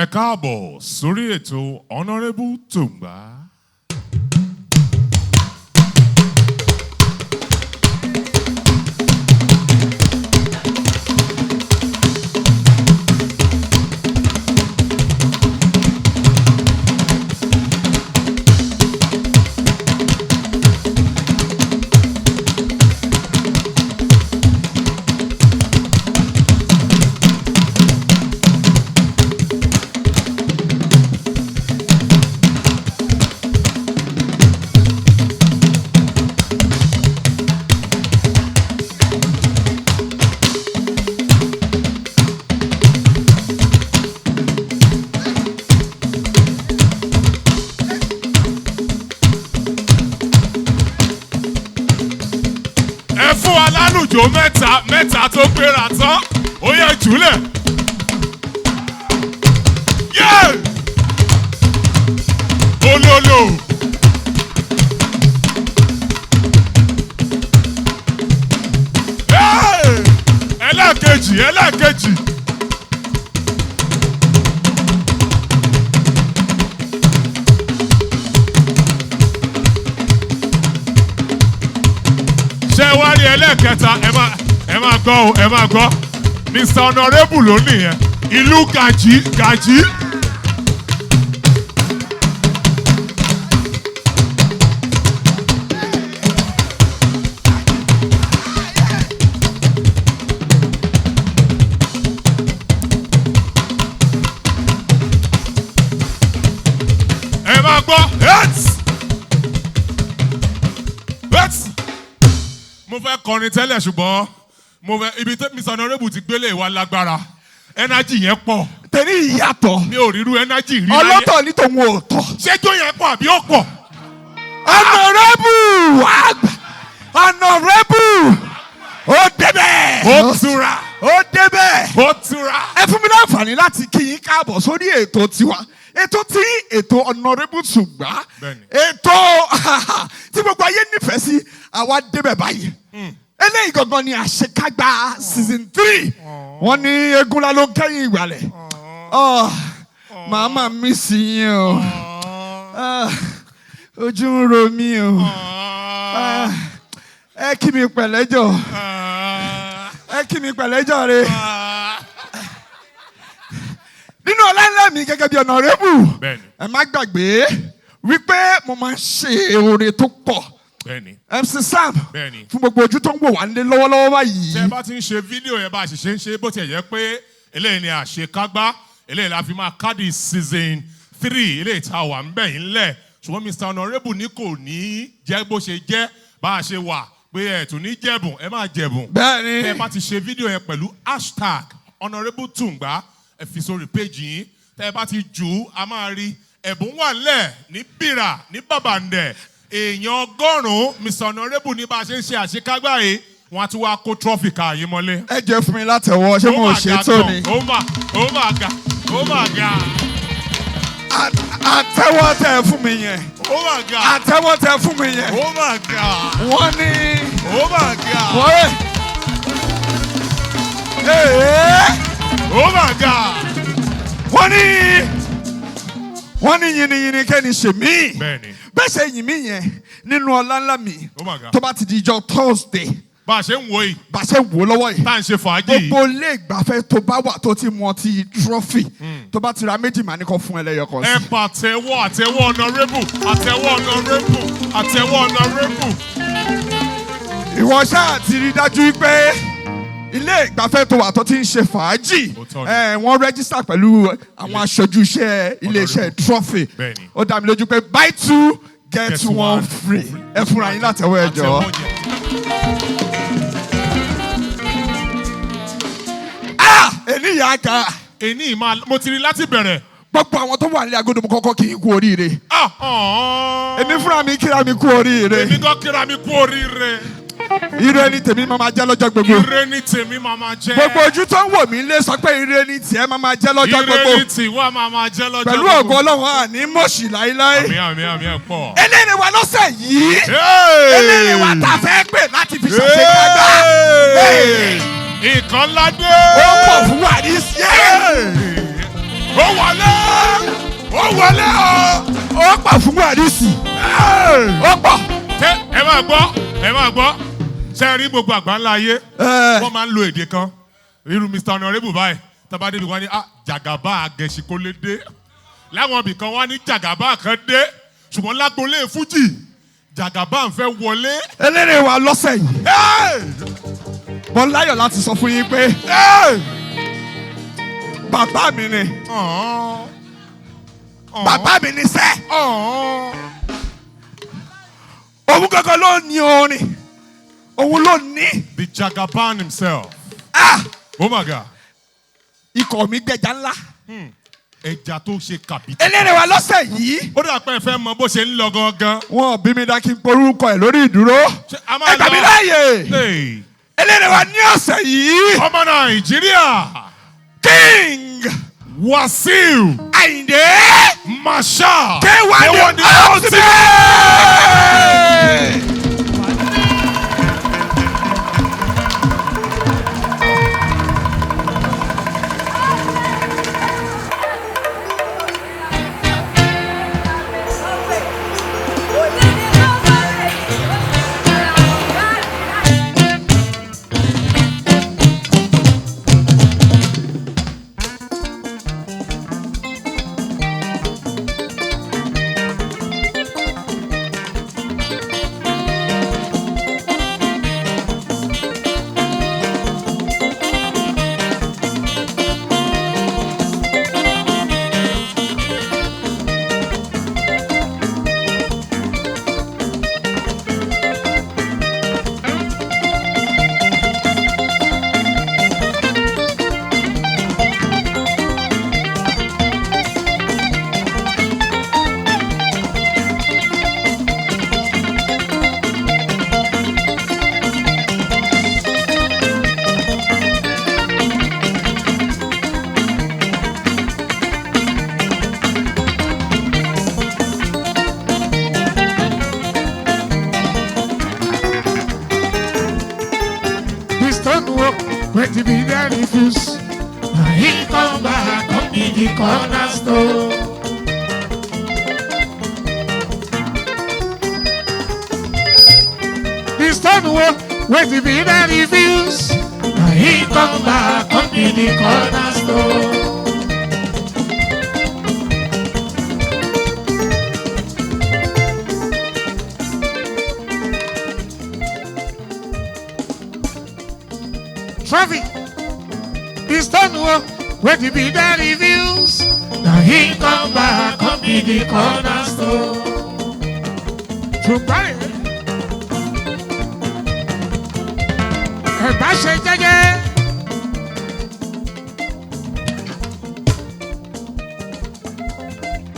Ẹ káàbọ̀ sórí ètò Honourable Tungba. Ẹ fún wa lálùjọ mẹ́ta mẹ́ta tó gbéra tán, ó yẹ jùlẹ̀. Yé! Olólo! Hey! Ẹlẹ́ẹ̀kejì, ẹlẹ́ẹ̀kejì. Ṣé wá rí ẹlẹ́ẹ̀kẹta? Ẹ máa gbọ́ o, ẹ máa gbọ́. Mr Honourable ló nìyẹn, ìlú Gàjí Gàjí. Ẹ máa gbọ́ hẹ́tì hẹ́tì. Mo fẹ́ kọrin tẹ́lẹ̀, ṣùgbọ́n mo fẹ́ ibi tí Mr Honourable ti gbélé wa lágbára, energy yẹn pọ̀. Tẹ̀lé ìyàtọ̀. Mi ò rírú energy rí láyé. Ọlọ́tọ̀ ní tòun ò tọ̀. Ṣé tó yẹn pọ̀ àbí ó pọ̀? Honourable àgbà, Honourable, ó débẹ̀. Ó tura. Ó débẹ̀. Ó tura. Ẹ fún mi láǹfààní láti kí yín káàbọ̀ sórí ètò tiwa, ètò tí ètò Honourable Tungba. Bẹ́ẹ̀ni. Ètò tí gbogbo ayé nífẹ̀ẹ́ sí, àwa débẹ̀ báyìí. Eléyìí gangan ni àṣekágbá season 3. Wọ́n ní eégún ló ń kẹ́yìn ìgbàlẹ̀. Oh, màmá mi sì yín o. Ah, ojú ń ro mí o. Ah, ẹ kí mi pẹ̀lẹ́ jọ, ẹ kí mi pẹ̀lẹ́ jọ re nínú ọlá ńlá mi gẹ́gẹ́ bí Honourable. Bẹ́ẹ̀ni. Ẹ má gbàgbé wípé mo máa ń ṣe oore tó pọ̀. MC Sam, Bẹ́ẹ̀ni. fún gbogbo ojú tó ń wò wá nílé lọ́wọ́lọ́wọ́ báyìí. Tẹ bá ti ń ṣe fídíò yẹn, bá a ṣe ṣe ń ṣe, bó tiẹ̀ jẹ́ pé eléyìí ni àṣekágbá, eléyìí la fi máa kádì season 3, eléyìí tá a wà ń bẹ̀ yín lẹ̀, ṣùgbọ́n Mr Honourable ní kò ní jẹ́ bó ṣe jẹ́, bá a ṣe wà pé ẹ̀ tún ní jẹ̀bùn, ẹ máa jẹ̀bùn. Bẹ́ẹ̀ni. Tẹ bá ti ṣe fídíò yẹn pẹ̀lú #HonourableTungba, ẹ fi sórí péjì yín. Tẹ bá ti jù ú, a máa rí ẹ̀bùn wà lẹ̀ ní bìrà ní bàbàǹdẹ̀. Èèyàn 100, Mr Honourable ní bá a ṣe ń ṣe àṣekágbá yìí, wọ́n á tún wá kó trophy ká yín mọ́lé. Ẹ jẹ́ fún mi látẹ̀wọ́, ṣé mo Ó mà ṣe ga tó gan. ni? Ó mà, ó mà ga, ó mà ga. Àtẹ́wọ́ tẹ fún mi yẹn. Ó mà ga. Àtẹ́wọ́ tẹ fún mi yẹn. Ó mà ga. Wọ́n ní Ó mà ga. Wọ́n rẹ̀ Ó mà ga. Wọ́n ní yìnyínyìnyín kẹ́ni ṣe mí. Bẹ́ẹ̀ni. Bẹ́ẹ̀ ṣe yìn mí yẹn nínú ọlá ńlá mi. Ó mà ga. Tó bá ti di ijọ́ Thursday, Bá a ṣe ń wo yìí, bá a ṣe wò ó lọ́wọ́ yìí, tá à ń ṣe fàájì yìí, gbogbo ilé ìgbafẹ́ tó bá wà tó ti mu ọtí Trophy, tó bá ti ra méjì, màá ní kó fún ẹlẹ́yọ kan Ẹ sí. pàtẹ́wọ́, àtẹ́wọ́ Honourable, àtẹ́wọ́ Honourable, àtẹ́wọ́ Honourable. Ìwọ ṣáà ti rí dájú pé ilé ìgbafẹ́ tó wà tó ti ń ṣe fàájì, Òótọ́ ni. Wọ́n register pẹ̀lú àwọn aṣojú iṣẹ́ iléeṣẹ́ Trophy. Bẹ́ẹ̀ni. Ó dá mi lójú pé buy two get get one one free. Ẹ fúnra yín látẹ̀wọ́, ẹ jọ̀ọ́. Àtẹ́wọ́ yẹn. Ah, ènìyàn ga. Èní máa mo ti rí láti bẹ̀rẹ̀. Gbogbo àwọn tó wà ní agodo, mo kọ́kọ́ kì í kú oríire. Ah, ọ̀hún. Èmi fúnra mi kíra mi kú oríire. Èmi gan kíra mi kú oríire. Ire ni tèmi máa ma jẹ́ lọ́jọ́ gbogbo. Ire ni tèmi máa ma jẹ́. Gbogbo ojú tó ń wò mí lé sọ pé ire ni tiẹ̀ máa ma jẹ́ lọ́jọ́ Ire gbogbo. ni tiwa máa ma jẹ́ lọ́jọ́ Pẹ̀lú gbogbo. ògo Ọlọ́run, àní mọ̀ṣì láéláé. Àmín, àmín, àmín, ẹ̀ pọ̀. Eléyìí wa lọ́sẹ̀ yìí, eléyìí wa tá a fẹ́ pè láti fi ṣàṣekágbá. Ìkan ńlá dé. Ó pọ̀ fún wa ní sí. Ó wọlé, ó wọlé o. Ó pọ̀ fún Wàrísì. Ó pọ̀. Ṣé ẹ máa gbọ́, ẹ máa gbọ́, ṣe rí gbogbo àgbáńlá ayé, wọ́n máa ń lo èdè kan. Irú Mr Honourable báyìí, tábà débi, wọ́n ní, "Ah, jàgàbá agẹ̀sìnkólé dé." Láwọn ibì kan, wọ́n ní jàgàbá kan dé, ṣùgbọ́n lágbolé fújì, jàgàbá ń fẹ́ wọlé. Eléré wa lọ́sẹ̀ yìí, mo láyọ̀ láti sọ fún yín pé bàbá mi ni. Bàbá mi ni sẹ́. Òun gangan ló ní orin, òun ló ní. The Jagaban himself. Ah! Oh my God. Ikọ̀ mi gbẹja ńlá. Ẹja tó ṣe kàbìtì. Eléré wa lọ́sẹ̀ yìí, Ó dà pé ẹ fẹ́ mọ bó ṣe ń lọ gangan. wọn ò bí mi dá kí n porúkọ ẹ̀ lórí ìdúró. Ṣé a máa Ẹ gbà mí lọ? láàyè. Hey. Eléré wa ní ọ̀sẹ̀ yìí, Ọmọ Nàìjíríà, King Wasiu Àyìndé Marshal K1 the the Ultimate. The stone work when the builder refuse. Now he come back, come be the cornerstone. The stone work when the builder refuse. Now he come back, come be the cornerstone. Traffic. The stone work when the builder refuse. Now he come back, come be the cornerstone. Ṣùgbọ́n ẹ̀ bá ṣe jẹ́jẹ́.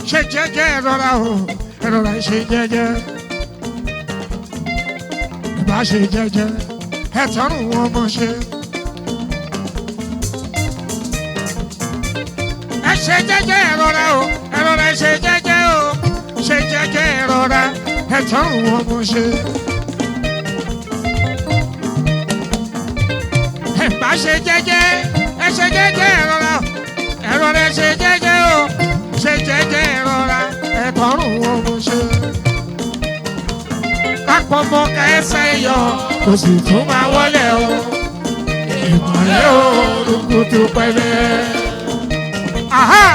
Ṣe jẹ́jẹ́, ẹ rọra o, ẹ rọra ṣe jẹ́jẹ́. Ẹ bá ṣe jẹ́jẹ́, ẹ tọrùn wọn mọ̀ ṣe. Ẹ ṣe jẹ́jẹ́, ẹ rọra o, ẹ rọra ṣe jẹ́jẹ́ o, ṣe jẹ́jẹ́, ẹ rọra, ẹ tọrùn wọn mọ̀ ṣe. Ẹ bá ṣe jẹ́jẹ́, ẹ ṣe jẹ́jẹ́, ẹ rọra o, ẹ rọra ẹ ṣe jẹ́jẹ́ o, ṣe jẹ́jẹ́, ẹ rọra, ẹ tọrùn wọn mọ̀ ṣe. Kápọ̀ mọ́ kẹsẹ̀ yọ, kò sì tún máa wọlé o, ìmọ̀lẹ́ o, kùtù pẹ̀lẹ́. Aha!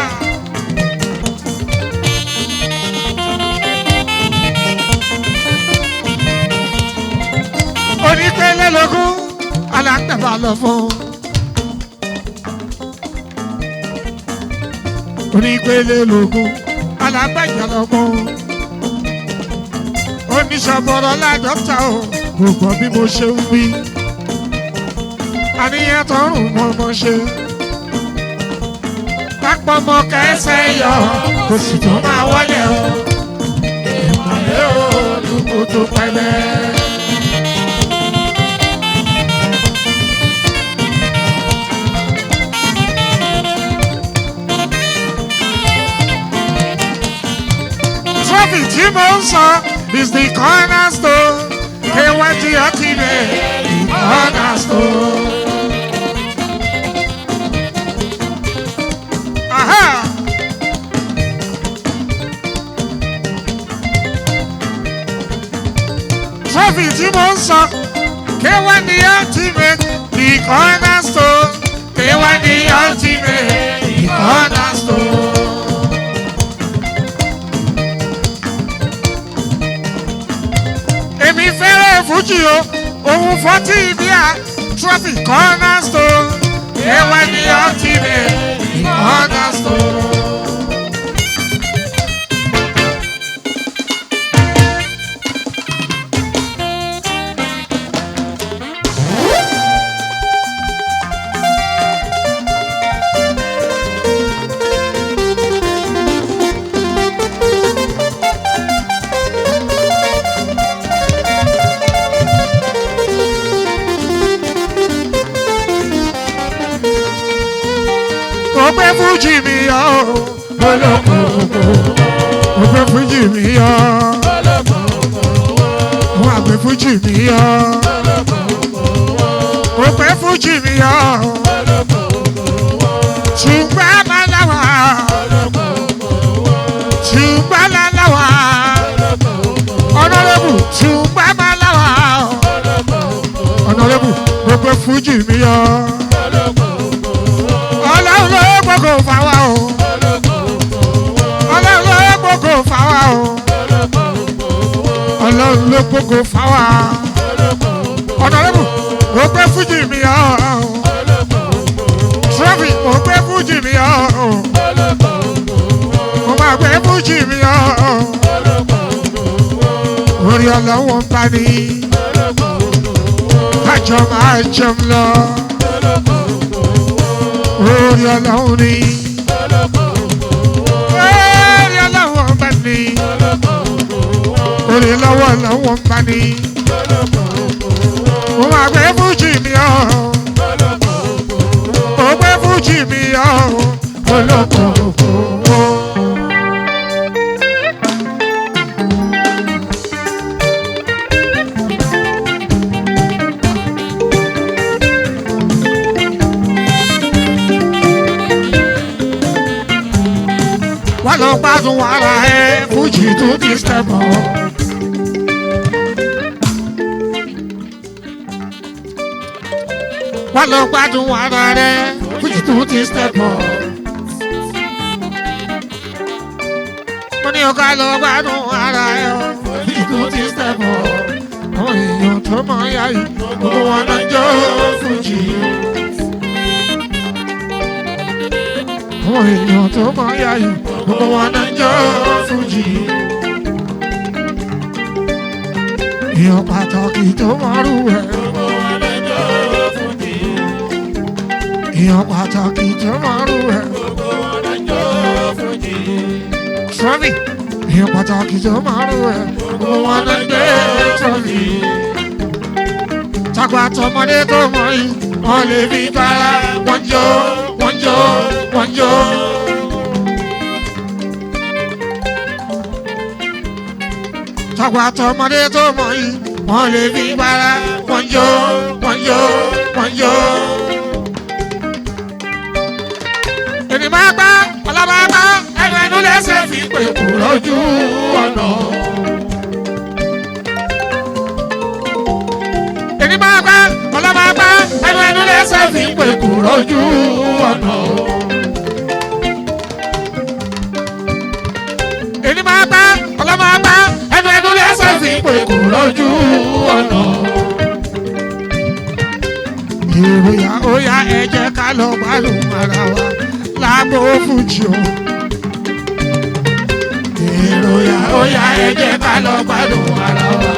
Onípele lógún, alágbàbà lọ fún. Onípele lógún, alágbàjà lọ fún. Oníṣọ̀bọ̀rọ̀ ládọ́ta o, kò gbọ́ bí mo ṣe ń wí. Àníyàn tọrùn mọ́ mọ́ ṣe. Pápọ̀ mọ́ kẹsẹ̀ yọ, kò sì tún máa wọlé o. Ìmọ̀lẹ́ o, lùkù tó pẹ́lẹ́. Trophy tí mo ń sọ is the cornerstone. K1 The Ultimate, the cornerstone. Aha! Trọ́fì tí mo ń sọ, K1 the ultimate, the cornerstone. K1 the ultimate, the cornerstone. Èmi fẹ́rẹ̀ fújì o, òun fọ́tí bíà, trọ́fì cornerstone. K1 the ultimate, the cornerstone. Mo gbé fújì mi yọ o. Mo gbé fújì mi yọ. Mo wá gbé fújì mi yọ. Mo gbé fújì mi yọ. Ṣùgbọ́n máa láwà. Ṣùgbọ́n láláwà. Ọ̀nàrẹ́bù ṣùgbọ́n máa láwà. Ọ̀nàrẹ́bù mo gbé fújì mi yọ. Ọlọ́run ló gbogbo fà wá o. Ọlọ́run ló gbogbo fà wá o. Ọlọ́run ló gbogbo fà wá. Ọ̀nàrẹ́bù mo gbé fújì mi yọ. Trọ́fì mo gbé fújì mi yọ. Mo máa gbé fújì mi yọ. Orí ọlọ́wọ́n bá ní. Kájọ máa jẹun lọ. Orí ọlọ́run ni. Orí ọlọ́run bá ní. Orí lọ́wọ́ ọlọ́run bá ní. Mo máa gbé fújì mi ọ́. Mo gbé fújì mi ọ́. Olókòkò. Wá lọ gbádùn ara ẹ fújì tó ti step up. Wá lọ gbádùn ara rẹ fújì tó ti step up. Mo ní ọ̀gá lọ gbádùn ara ẹ o fújì tó ti step up. Àwọn èèyàn tó mọ̀ ya yìí gbogbo wọn náà jó fújì. Àwọn èèyàn tó mọ̀ ya yìí gbogbo wọn náà jó fújì. Èèyàn pàtàkì tó mọ̀ rú ẹ̀. Èèyàn pàtàkì tó mọ̀ rú ẹ̀. Trọ́fì. Èèyàn pàtàkì tó mọ̀ rú ẹ̀. Gbogbo wọn náà gbé trọ́fì. Tàgbà tọmọdé tó mọ̀ yìí, wọ́n lè fi bára wọ́n jó, wọ́n jó, wọ́n jó. Tàgbà tọmọdé tó mọ̀ yìí, wọ́n lè fi bára wọ́n jó, wọ́n jó, wọ́n jó. Èmi máa gbá, ọlá máa gbá, ẹnu ẹnu lẹ́sẹ̀ fi pè kú lójú ọ̀nà. Èmi máa gbá, ọlá máa gbá, ẹnu ẹnu lẹ́sẹ̀ fi pè kú lójú ọ̀nà. Èmi máa gbá, ọlá máa gbá, ẹnu ẹnu lẹ́sẹ̀ fi pè kú lójú ọ̀nà. Ìròyà ó yá ẹ jẹ́ ká lọ gbádùn ara wa lágbo fújì o. Ìròyà ó yá ẹ jẹ́ ká lọ gbádùn ara wa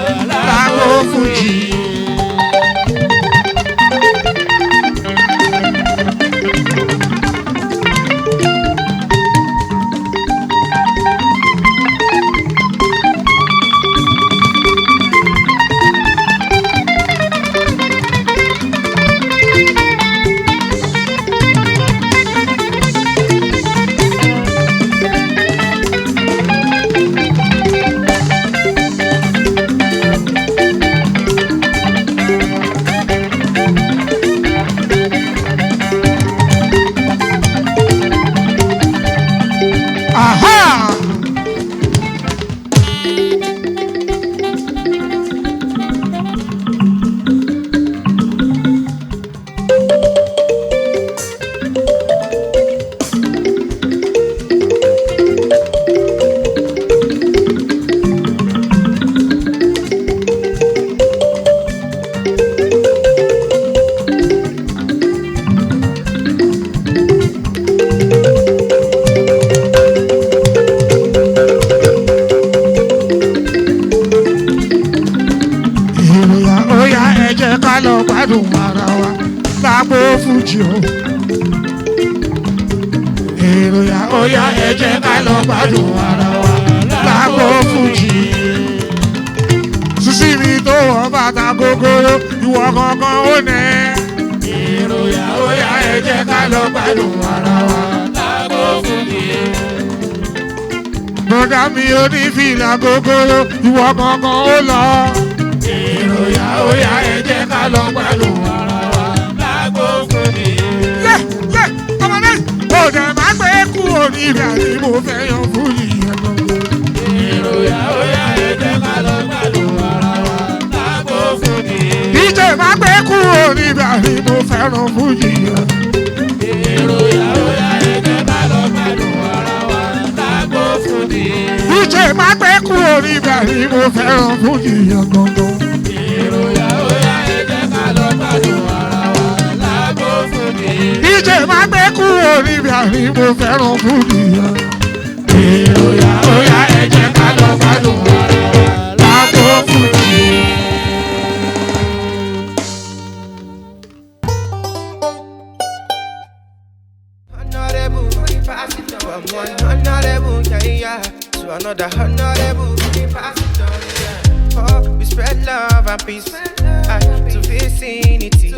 lágbo fújì. Aha! gbádùn ara wa lágbo fújì o. Èrò yá ó yá ẹ jẹ́ ká lọ gbádùn ara wa lágbo fújì. Sísí mi tó wọ bàtà gogoro ìwọ gangan ó nẹ. Èrò yá ó yá ẹ jẹ́ ká lọ gbádùn ara wa lágbo fújì. Bọ̀dá mi ò ní fìlà gogoro ìwọ gangan ó lọ. Èrò yá ó yá ẹ jẹ́ ká lọ gbádùn ara wa lágbo fújì. Yé yé ọmọ náà kò dẹ̀ má gbé kúrò níbi àti mo fẹ́ yan fújì yẹn gbogbo. Èrò yá ó yá ẹ jẹ́ ká lọ gbádùn ara wa lágbo fújì. DJ má gbé kúrò níbi àti mo fẹ́ràn fújì yẹn. Èrò yá ó yá ẹ jẹ́ ká lọ gbádùn ara wa lágbo fújì. DJ má gbé kúrò níbi àti mo fẹ́ràn fújì yẹn gbogbo. Èrò yá ó yá ẹ jẹ́ ká lọ gbádùn ara wa lágbo fújì. DJ má gbé kúrò níbi àti mo fẹ́ràn fújì yẹn. Èrò yá ó yá ẹ jẹ́ ká lọ gbádùn ara wa lágbo fújì. Honorable, pass it on. From one honorable, yeah, yeah, to another honorable, pass it on, yeah. Oh, we spread love and peace to vicinity.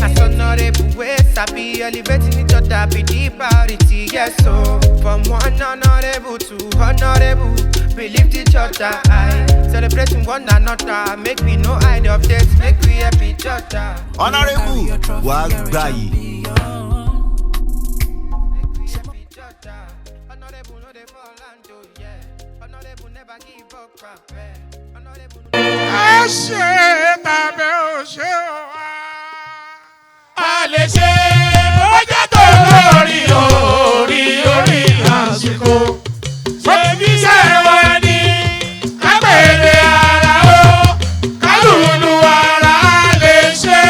As honorable, we sabi elevating each other, be the priority, yes. So from one honorable to honorable, we lift each other high, celebrating one another. Make we no hide updates, make we help each other. Honourable wàá gbà yìí. Make we help each other. Honorable no dey fall hand oh yeah. Honorable never give up crap eh. Honorable no. Ẹ ṣe tàbí ò ṣe o wá. A lè ṣe ó jẹ́ tó lórí orí orí àsìkò. Ṣèbí iṣẹ́ wa ni ká pèlè ara ó, ká lùlù ara lè ṣe.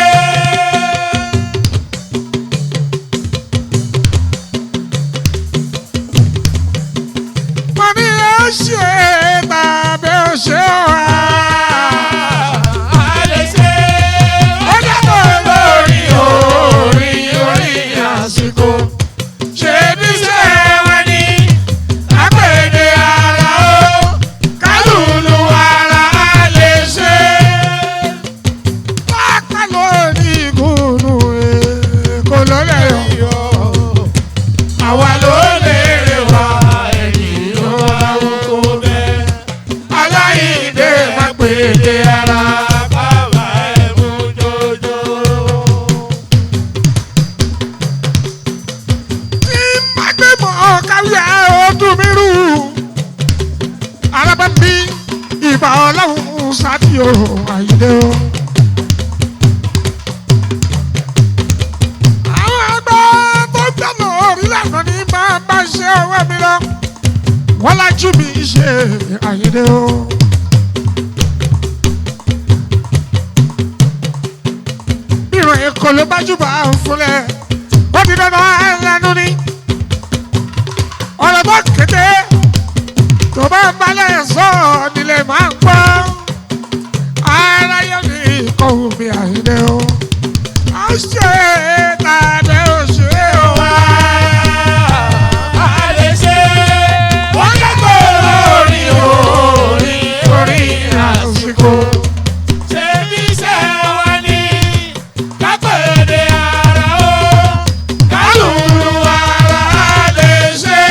Mo ní ẹ ṣe tàbí ò ṣe o wá. A lè ṣe ó jẹ́ tó lórí orí orí àsìkò. Ṣèbí iṣẹ́ wa ni ká pèlè ara ó, ká lùlù ara lè ṣe. Pápá lórí ìkùnú kò lọ́lẹ̀ yọ. Àwa ló lérè wá ẹ̀yìn ló bá wù kó bẹ́ẹ̀. Aláìdè má pèdè ara bàbá ẹ̀ mú jọjọ. Tí má gbé mọ́ káwíà ọdún mi rú. Alábá mi ìbà ọlọ́run sábì o àyídé o. Àwọn àgbà tó gbẹ̀nà orí lànà ní máa bá ṣe ọwọ́ mi lọ. Wọ́n lájú mi ṣe àyídé o. Ìròyìn Èkó ló bá jùbọ̀ à ń fúnlẹ̀. Ó di dandan ẹlẹ́nu ni. Ọ̀rọ̀ tó kété tó bá ń balẹ̀ sọ nílẹ̀ máa ń gbọ́. Ara yóò ní ikọ̀ omi àyíndé o. A ó ṣe tàbí ó ṣe o wá. A lè ṣe wọ́n kẹ́kọ̀ọ́ lórí orí orí àsìkò. Ṣèbí iṣẹ́ wa ni ká pèdè ara ó, ká lùlù ara lè ṣe.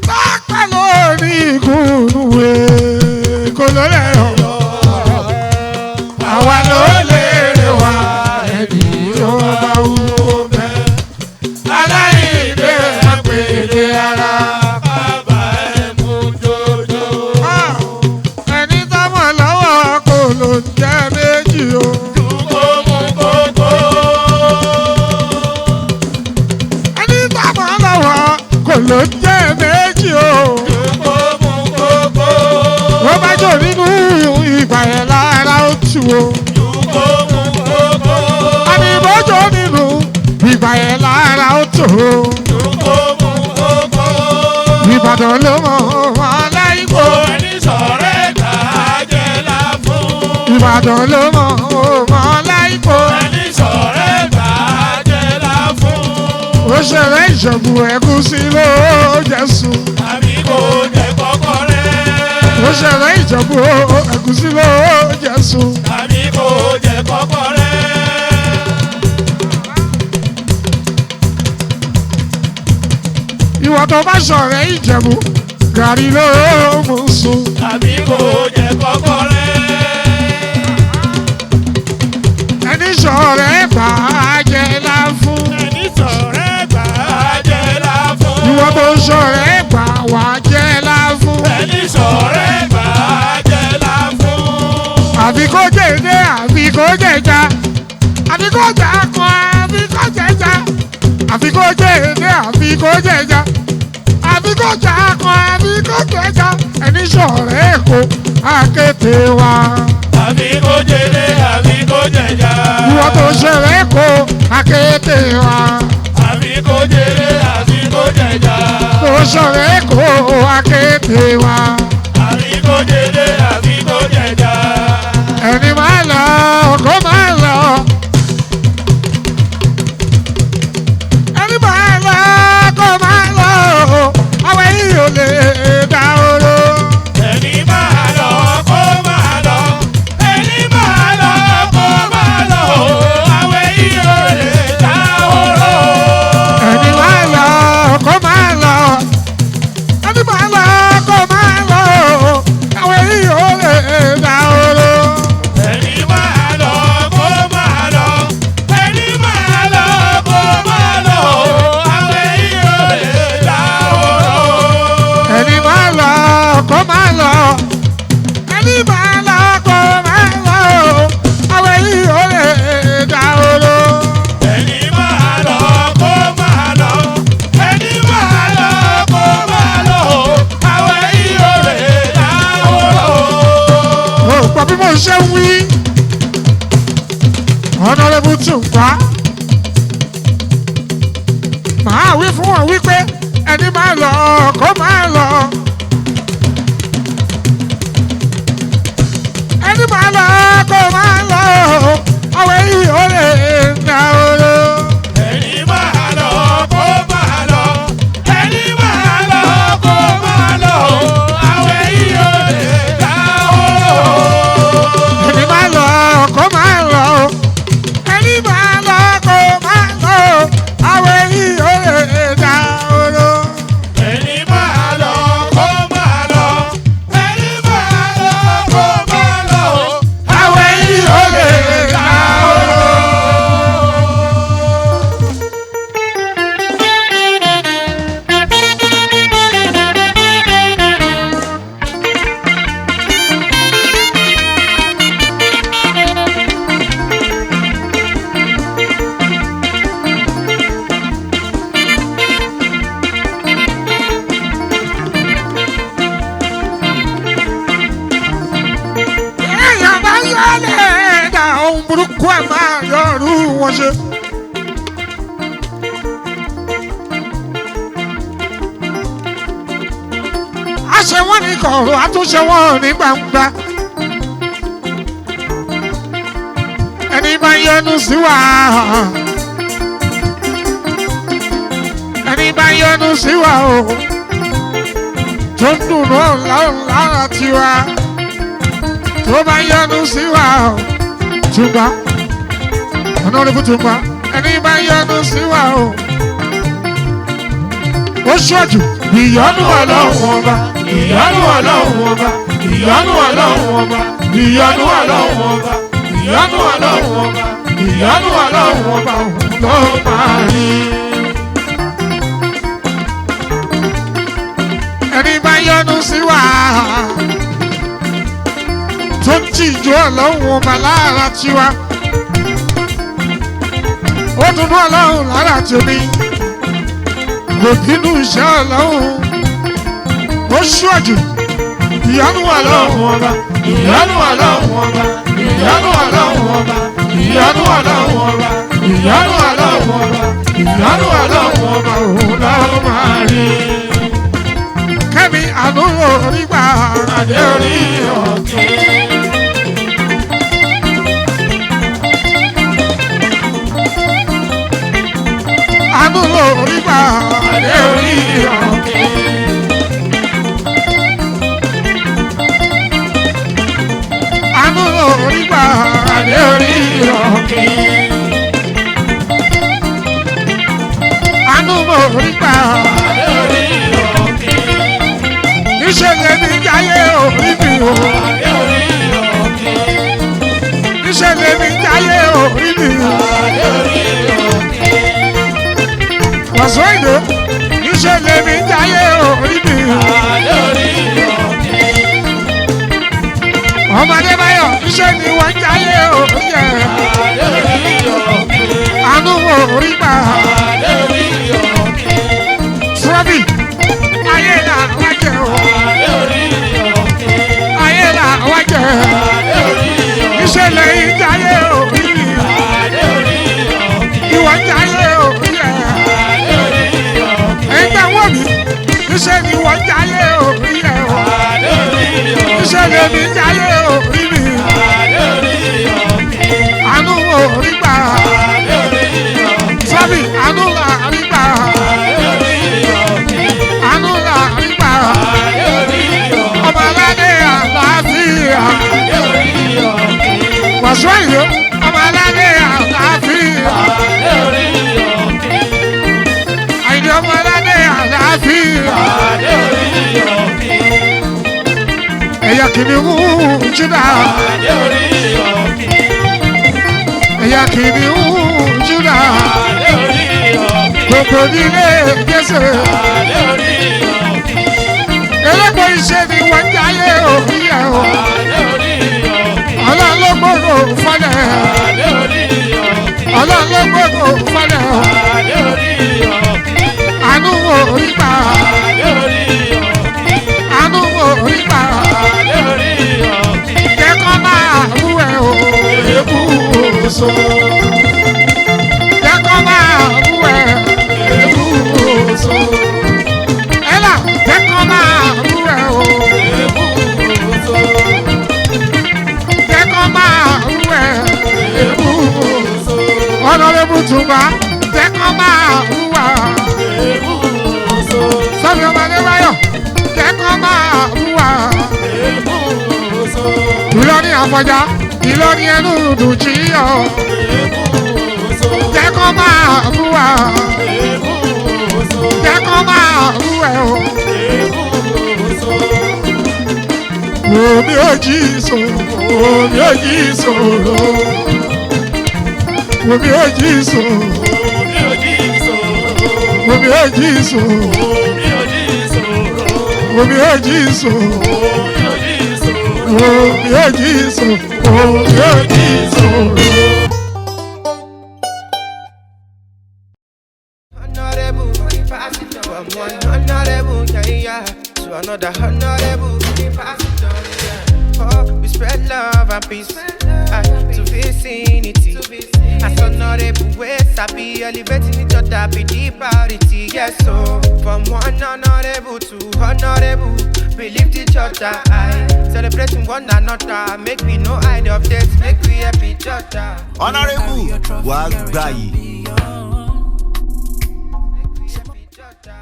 Pápá lórí ìkùnú kò lọ́lẹ̀ o. Àwa ló lérè wá ẹni tó bá wù ó bẹ́ẹ̀. Aláìdè àpèdè ara bàbá ẹ̀ mú jọjọ. Ẹni tá mọ̀ lọ́wọ́ kò ló ń jẹ́ méjì o. Kó mú kókó. Ẹni tá mọ̀ lọ́wọ́ kò ló ń jẹ́ méjì o. Kó mú kókó. Ó bá jò nínú ìgbà yẹn lára ó tù o. Kó mú kókó. Àní bó jò nínú ìgbà yẹn lára ó tù o. Kó mú kókó. Ìbàdàn ló mọ̀ aláìkó. Ẹni sọ̀rọ̀ ẹ̀ka jẹ́ la fún. Ìbàdàn ló mọ̀ ó mọ̀ láìpò. Ẹni sọ̀rẹ́ gbà jẹ́ láfún. Ó ṣẹlẹ̀ Ìjẹ̀bú ẹ̀gúsí ló jẹ́ sùn. Àbí kò jẹ́ kọ́kọ́rẹ́. Ó ṣẹlẹ̀ Ìjẹ̀bú ẹ̀gúsí ló jẹ́ sùn. Àbí kò jẹ́ kọ́kọ́rẹ́. Ìwọ tó bá ṣọ̀rẹ́ Ìjẹ̀bú gàrí ló mú sùn. Àbí kò jẹ́ kọ́kọ́rẹ́. Ẹni ṣọ̀rẹ́ gbà jẹ́ láfún. Ẹni sọ̀rẹ́ gbà jẹ́ láfún. Ìwọ tó ṣọ̀rẹ́ gbà wá jẹ́ láfún. Ẹni sọ̀rẹ́ gbà jẹ́ láfún. Àbí kó jèdè àbí kó jẹja àbí kó jẹ akọ àbí kó jẹja àbí kó jèdè àbí kó jẹja àbí kó jẹ akọ àbí kó jẹja ẹni ṣọ̀rẹ́ Èkó àkété wa. Àbí kò jẹlé àbí kò jẹja. Ìwọ tó ṣọ̀rẹ́ Èkó àkété wa. Àbí kò jẹlé àbí kò jẹja. Tó ṣọ̀rẹ́ Èkó àkété wa. Àbí kò jẹlé àbí kò jẹja. Ẹni máa lọ kó máa lọ. Ẹni máa lọ kó máa lọ. Àwọn yìí ò lè dá oró. Ẹni máa lọ kó máa lọ. Ẹni máa lọ kó máa lọ. Àwẹ̀ yìí ò lè dá oró. Ẹni máa lọ kó máa lọ. Ẹni máa lọ kó máa lọ. Àwọn yìí ò lè dá oró. Ẹni máa lọ kó máa lọ. Ẹni máa lọ kó máa lọ. Àwẹ̀ yìí ò lè dá oró. Ẹni máa lọ kó máa lọ. Ẹni máa lọ kó máa lọ. Àwọn yìí ò lè dá oró. Ẹni máa lọ kó máa lọ. Ẹni máa lọ kó máa lọ. Àwẹ̀ yìí ò lè dá oró. Ó gbọ́ bí mo ṣe ń wí. Honorable Tùngbà. Màá wí fún wọn wípé ẹni máa lọ kó máa lọ. Ẹni máa lọ kó máa lọ. Àwọn èyí ò lè dá oró. Ẹni máa lọ kó máa lọ. Ẹni máa lọ kó máa lọ. Àwẹ̀ yìí ò lè dá oró. Ẹni máa lọ kó máa lọ. Ẹni máa lọ kó máa lọ. Àwọn èyí ò lè dá oró. Ẹni máa lọ kó máa lọ. Ẹni máa lọ kó máa lọ. Àwọn èyí ò lè dá oró. Èèyàn bá yọlẹ̀ ẹ̀dá ohun burúkú ẹ̀ máa yọrù wọn ṣe. A ṣe wọ́n ní kọ̀ọ̀rọ̀, a tún ṣe wọ́n ní gbangba. Ẹni bá yọnu sí wa. Ẹni bá yọnu sí wa o. Tó ń dùn náà lára tiwa tó bá yọnu sí wa o Tùngbà Honorable Tùngbà ẹni bá yọnu sí wa o ó ṣọ́jú ìyọnu Ọlọ́run ọba Ìyọ́nú Ọlọ́run ọba. Ìyọ́nú Ọlọ́run ọba. Ìyọ́nú Ọlọ́run ọba. Ìyọ́nú Ọlọ́run ọba. Ìyọ́nú Ọlọ́run ọba ló máa rí. Ẹni bá yọnu sí wa tó ń tìjú Ọlọ́run ọba lára tiwa ó dùnú Ọlọ́run lára tèmi kò bínú iṣẹ́ Ọlọ́run ó ṣíwájú ìyanu Ọlọ́run ọba Ìyọ́nú Ọlọ́run ọba. Ìyọ́nú Ọlọ́run ọba. Ìyọ́nú Ọlọ́run ọba. Ìyọ́nú Ọlọ́run ọba. Ìyọ́nú Ọlọ́run ọba òun ló máa rí. Kẹ́mi àánú orí gbà Adé orí ọ̀kẹ́. Níṣẹ́ lèmi jáyé orí mi o. Níṣẹ́ lèmi jáyé orí mi o. Wàsó ìlú. Níṣẹ́ lèmi jáyé orí mi o. Ọmọdé báyọ̀ níṣẹ́ ni wọ́n jáyé orí ẹ̀. Àánú orí gbà. Trọ́bì ayé là wá jẹ o. Ayé là wá jẹ. Níṣẹ́ lẹ́yìn jáyé orí mi. Ìwọ jáyé orí ẹ̀. Ẹ̀yin tẹ́ wọ́n mi. Níṣẹ́ ni wọ́n jáyé orí ẹ̀ o. Níṣẹ́ lèmi jáyé orí mi. Àánú orí gbà. Trọ́bì àánú là rí gbà. Àánú là rí gbà. Ọmọ aládé àlàáfíà. Wàsó ìlú. Ọmọ aládé àlàáfíà. Àyìndé ọmọ aládé àlàáfíà. Ẹ̀yà kìnìún Júdà. Ẹ̀yà kìnìún Júdà. Gbogbo nílé Jésù. Elépo iṣẹ́ ni wọ́n ń jayé òbí ẹ̀ o. Ọlọ́run ló gbogbo fọ́lẹ̀. Ọlọ́run ló gbogbo fọ́lẹ̀ o. Àánú orí gbà. Àánú orí gbà. Jẹ́ kọ́ máa bú ẹ o. Èébú oṣù. Jẹ́ kọ́ máa bú ẹ. Èébú oṣù. Ẹ̀là jẹ́ kọ́ máa bú ẹ o. Jẹ́ kọ́ máa bú ẹ. Èébú oṣù. Honorable Tùngbà jẹ́ kọ́ máa bú wa. Sọ́mi ọmọ Adébáyọ̀ jẹ́ kọ́ máa bú wa. Ìlọrin Àfọ̀njá Ìlọrin ẹnu dùn jí ọ. Jẹ́ kọ́ máa bú wa. Jẹ́ kọ́ máa bú ẹ o. Omi ò jí sòrò, omi ò jí sòrò. Omi ò jí sòrò, omi ò jí sòrò. Omi ò jí sòrò, omi ò jí sòrò, omi ò jí sòrò. Honorable, pass it on. From one honorable, yeah, yeah, to another honorable, pass it on, yeah. Oh, we spread love and peace to vicinity. As honorable, we sabi elevating each other, be the priority, yes. So from one honorable to honorable, we lift each other high, celebrating one another. Make we no hide updates, make we help each other. Honourable wàá gbà yìí. Make we help each other.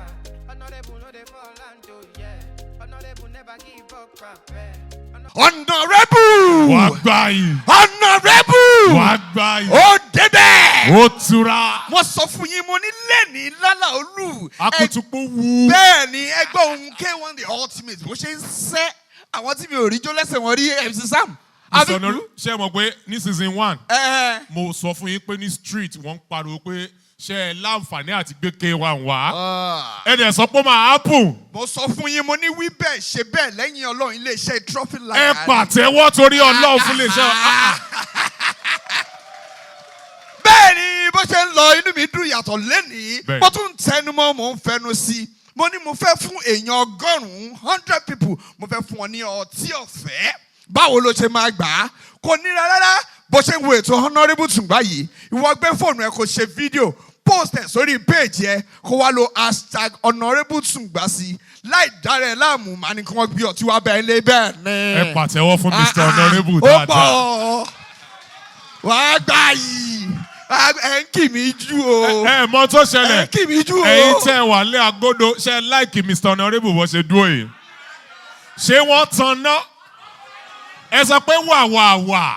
Honorable no dey fall hand, oh, yeah. Honorable never give up, yeah. Honourable Wàá gbà yìí. Honourable Wàá gbà yìí. ó débẹ̀. Ó tura. Mo sọ fún yín, mo ní lẹ́ni lálà olú. Akutupu wu. Bẹ́ẹ̀ ni, ẹgbẹ́ ohun K1 The Ultimate bó ṣe ń sẹ́ àwọn tí mi ò rí jó lẹ́sẹ̀ wọn rí MC Sam. Mr. Honorable, ṣé ẹ mọ̀ pé ní season 1, Ẹ mo sọ fún yín pé ní street wọ́n ń pariwo pé ṣé ẹ láǹfààní àti gbé K1 wá. Ẹ dẹ̀ sọ pé ó máa happen. Mo sọ fún yín, mo ní wí bẹ́ẹ̀ ṣe bẹ́ẹ̀ lẹ́yìn Ọlọ́run iléeṣẹ́ Trophy Ẹ Line. pàtẹ́wọ́ torí Ọlọ́run fún iléeṣẹ́. Bẹ́ẹ̀ ni, bó ṣe ń lọ inú mi dùn yàtọ̀ lẹ́nìí. Bẹ́ẹ̀. Mo tún ń tẹnumọ́, mo ń fẹnu sí i. Mo ní mo fẹ́ fún èèyàn 100, 100 people, mo fẹ́ fún wọn ní ọtí ọ̀fẹ́. Báwo ló ṣe máa gbà á? Kò nira rárá. Bó ṣe ń wo ètò Honourable Tùngbà yìí, ìwọ gbé fóònù ẹ kó ṣe fídíò, post ẹ sórí péèjì ẹ, kó wá lo #HonourableTùngbà sí i láì dára ẹ láàmú. Màá ní kí wọ́n gbé ọtí wá bẹ́ẹ̀ lé bẹ́ẹ̀ ni. Ẹ pàtẹ́wọ́ fún Mr. Honourable Ó dáadáa. pọ̀, wàá gbà yìí, ẹ ń kì mí jú o. Ẹ mọ tó Ẹ ṣẹlẹ̀. ń kì mí jú o. Ẹ̀yin tẹ́ wà lé agodo, ṣe like Mr. Honourable bó ṣe dúró yìí? Ṣé wọ́n tan ná? Ẹ sọ pé wà wà wà.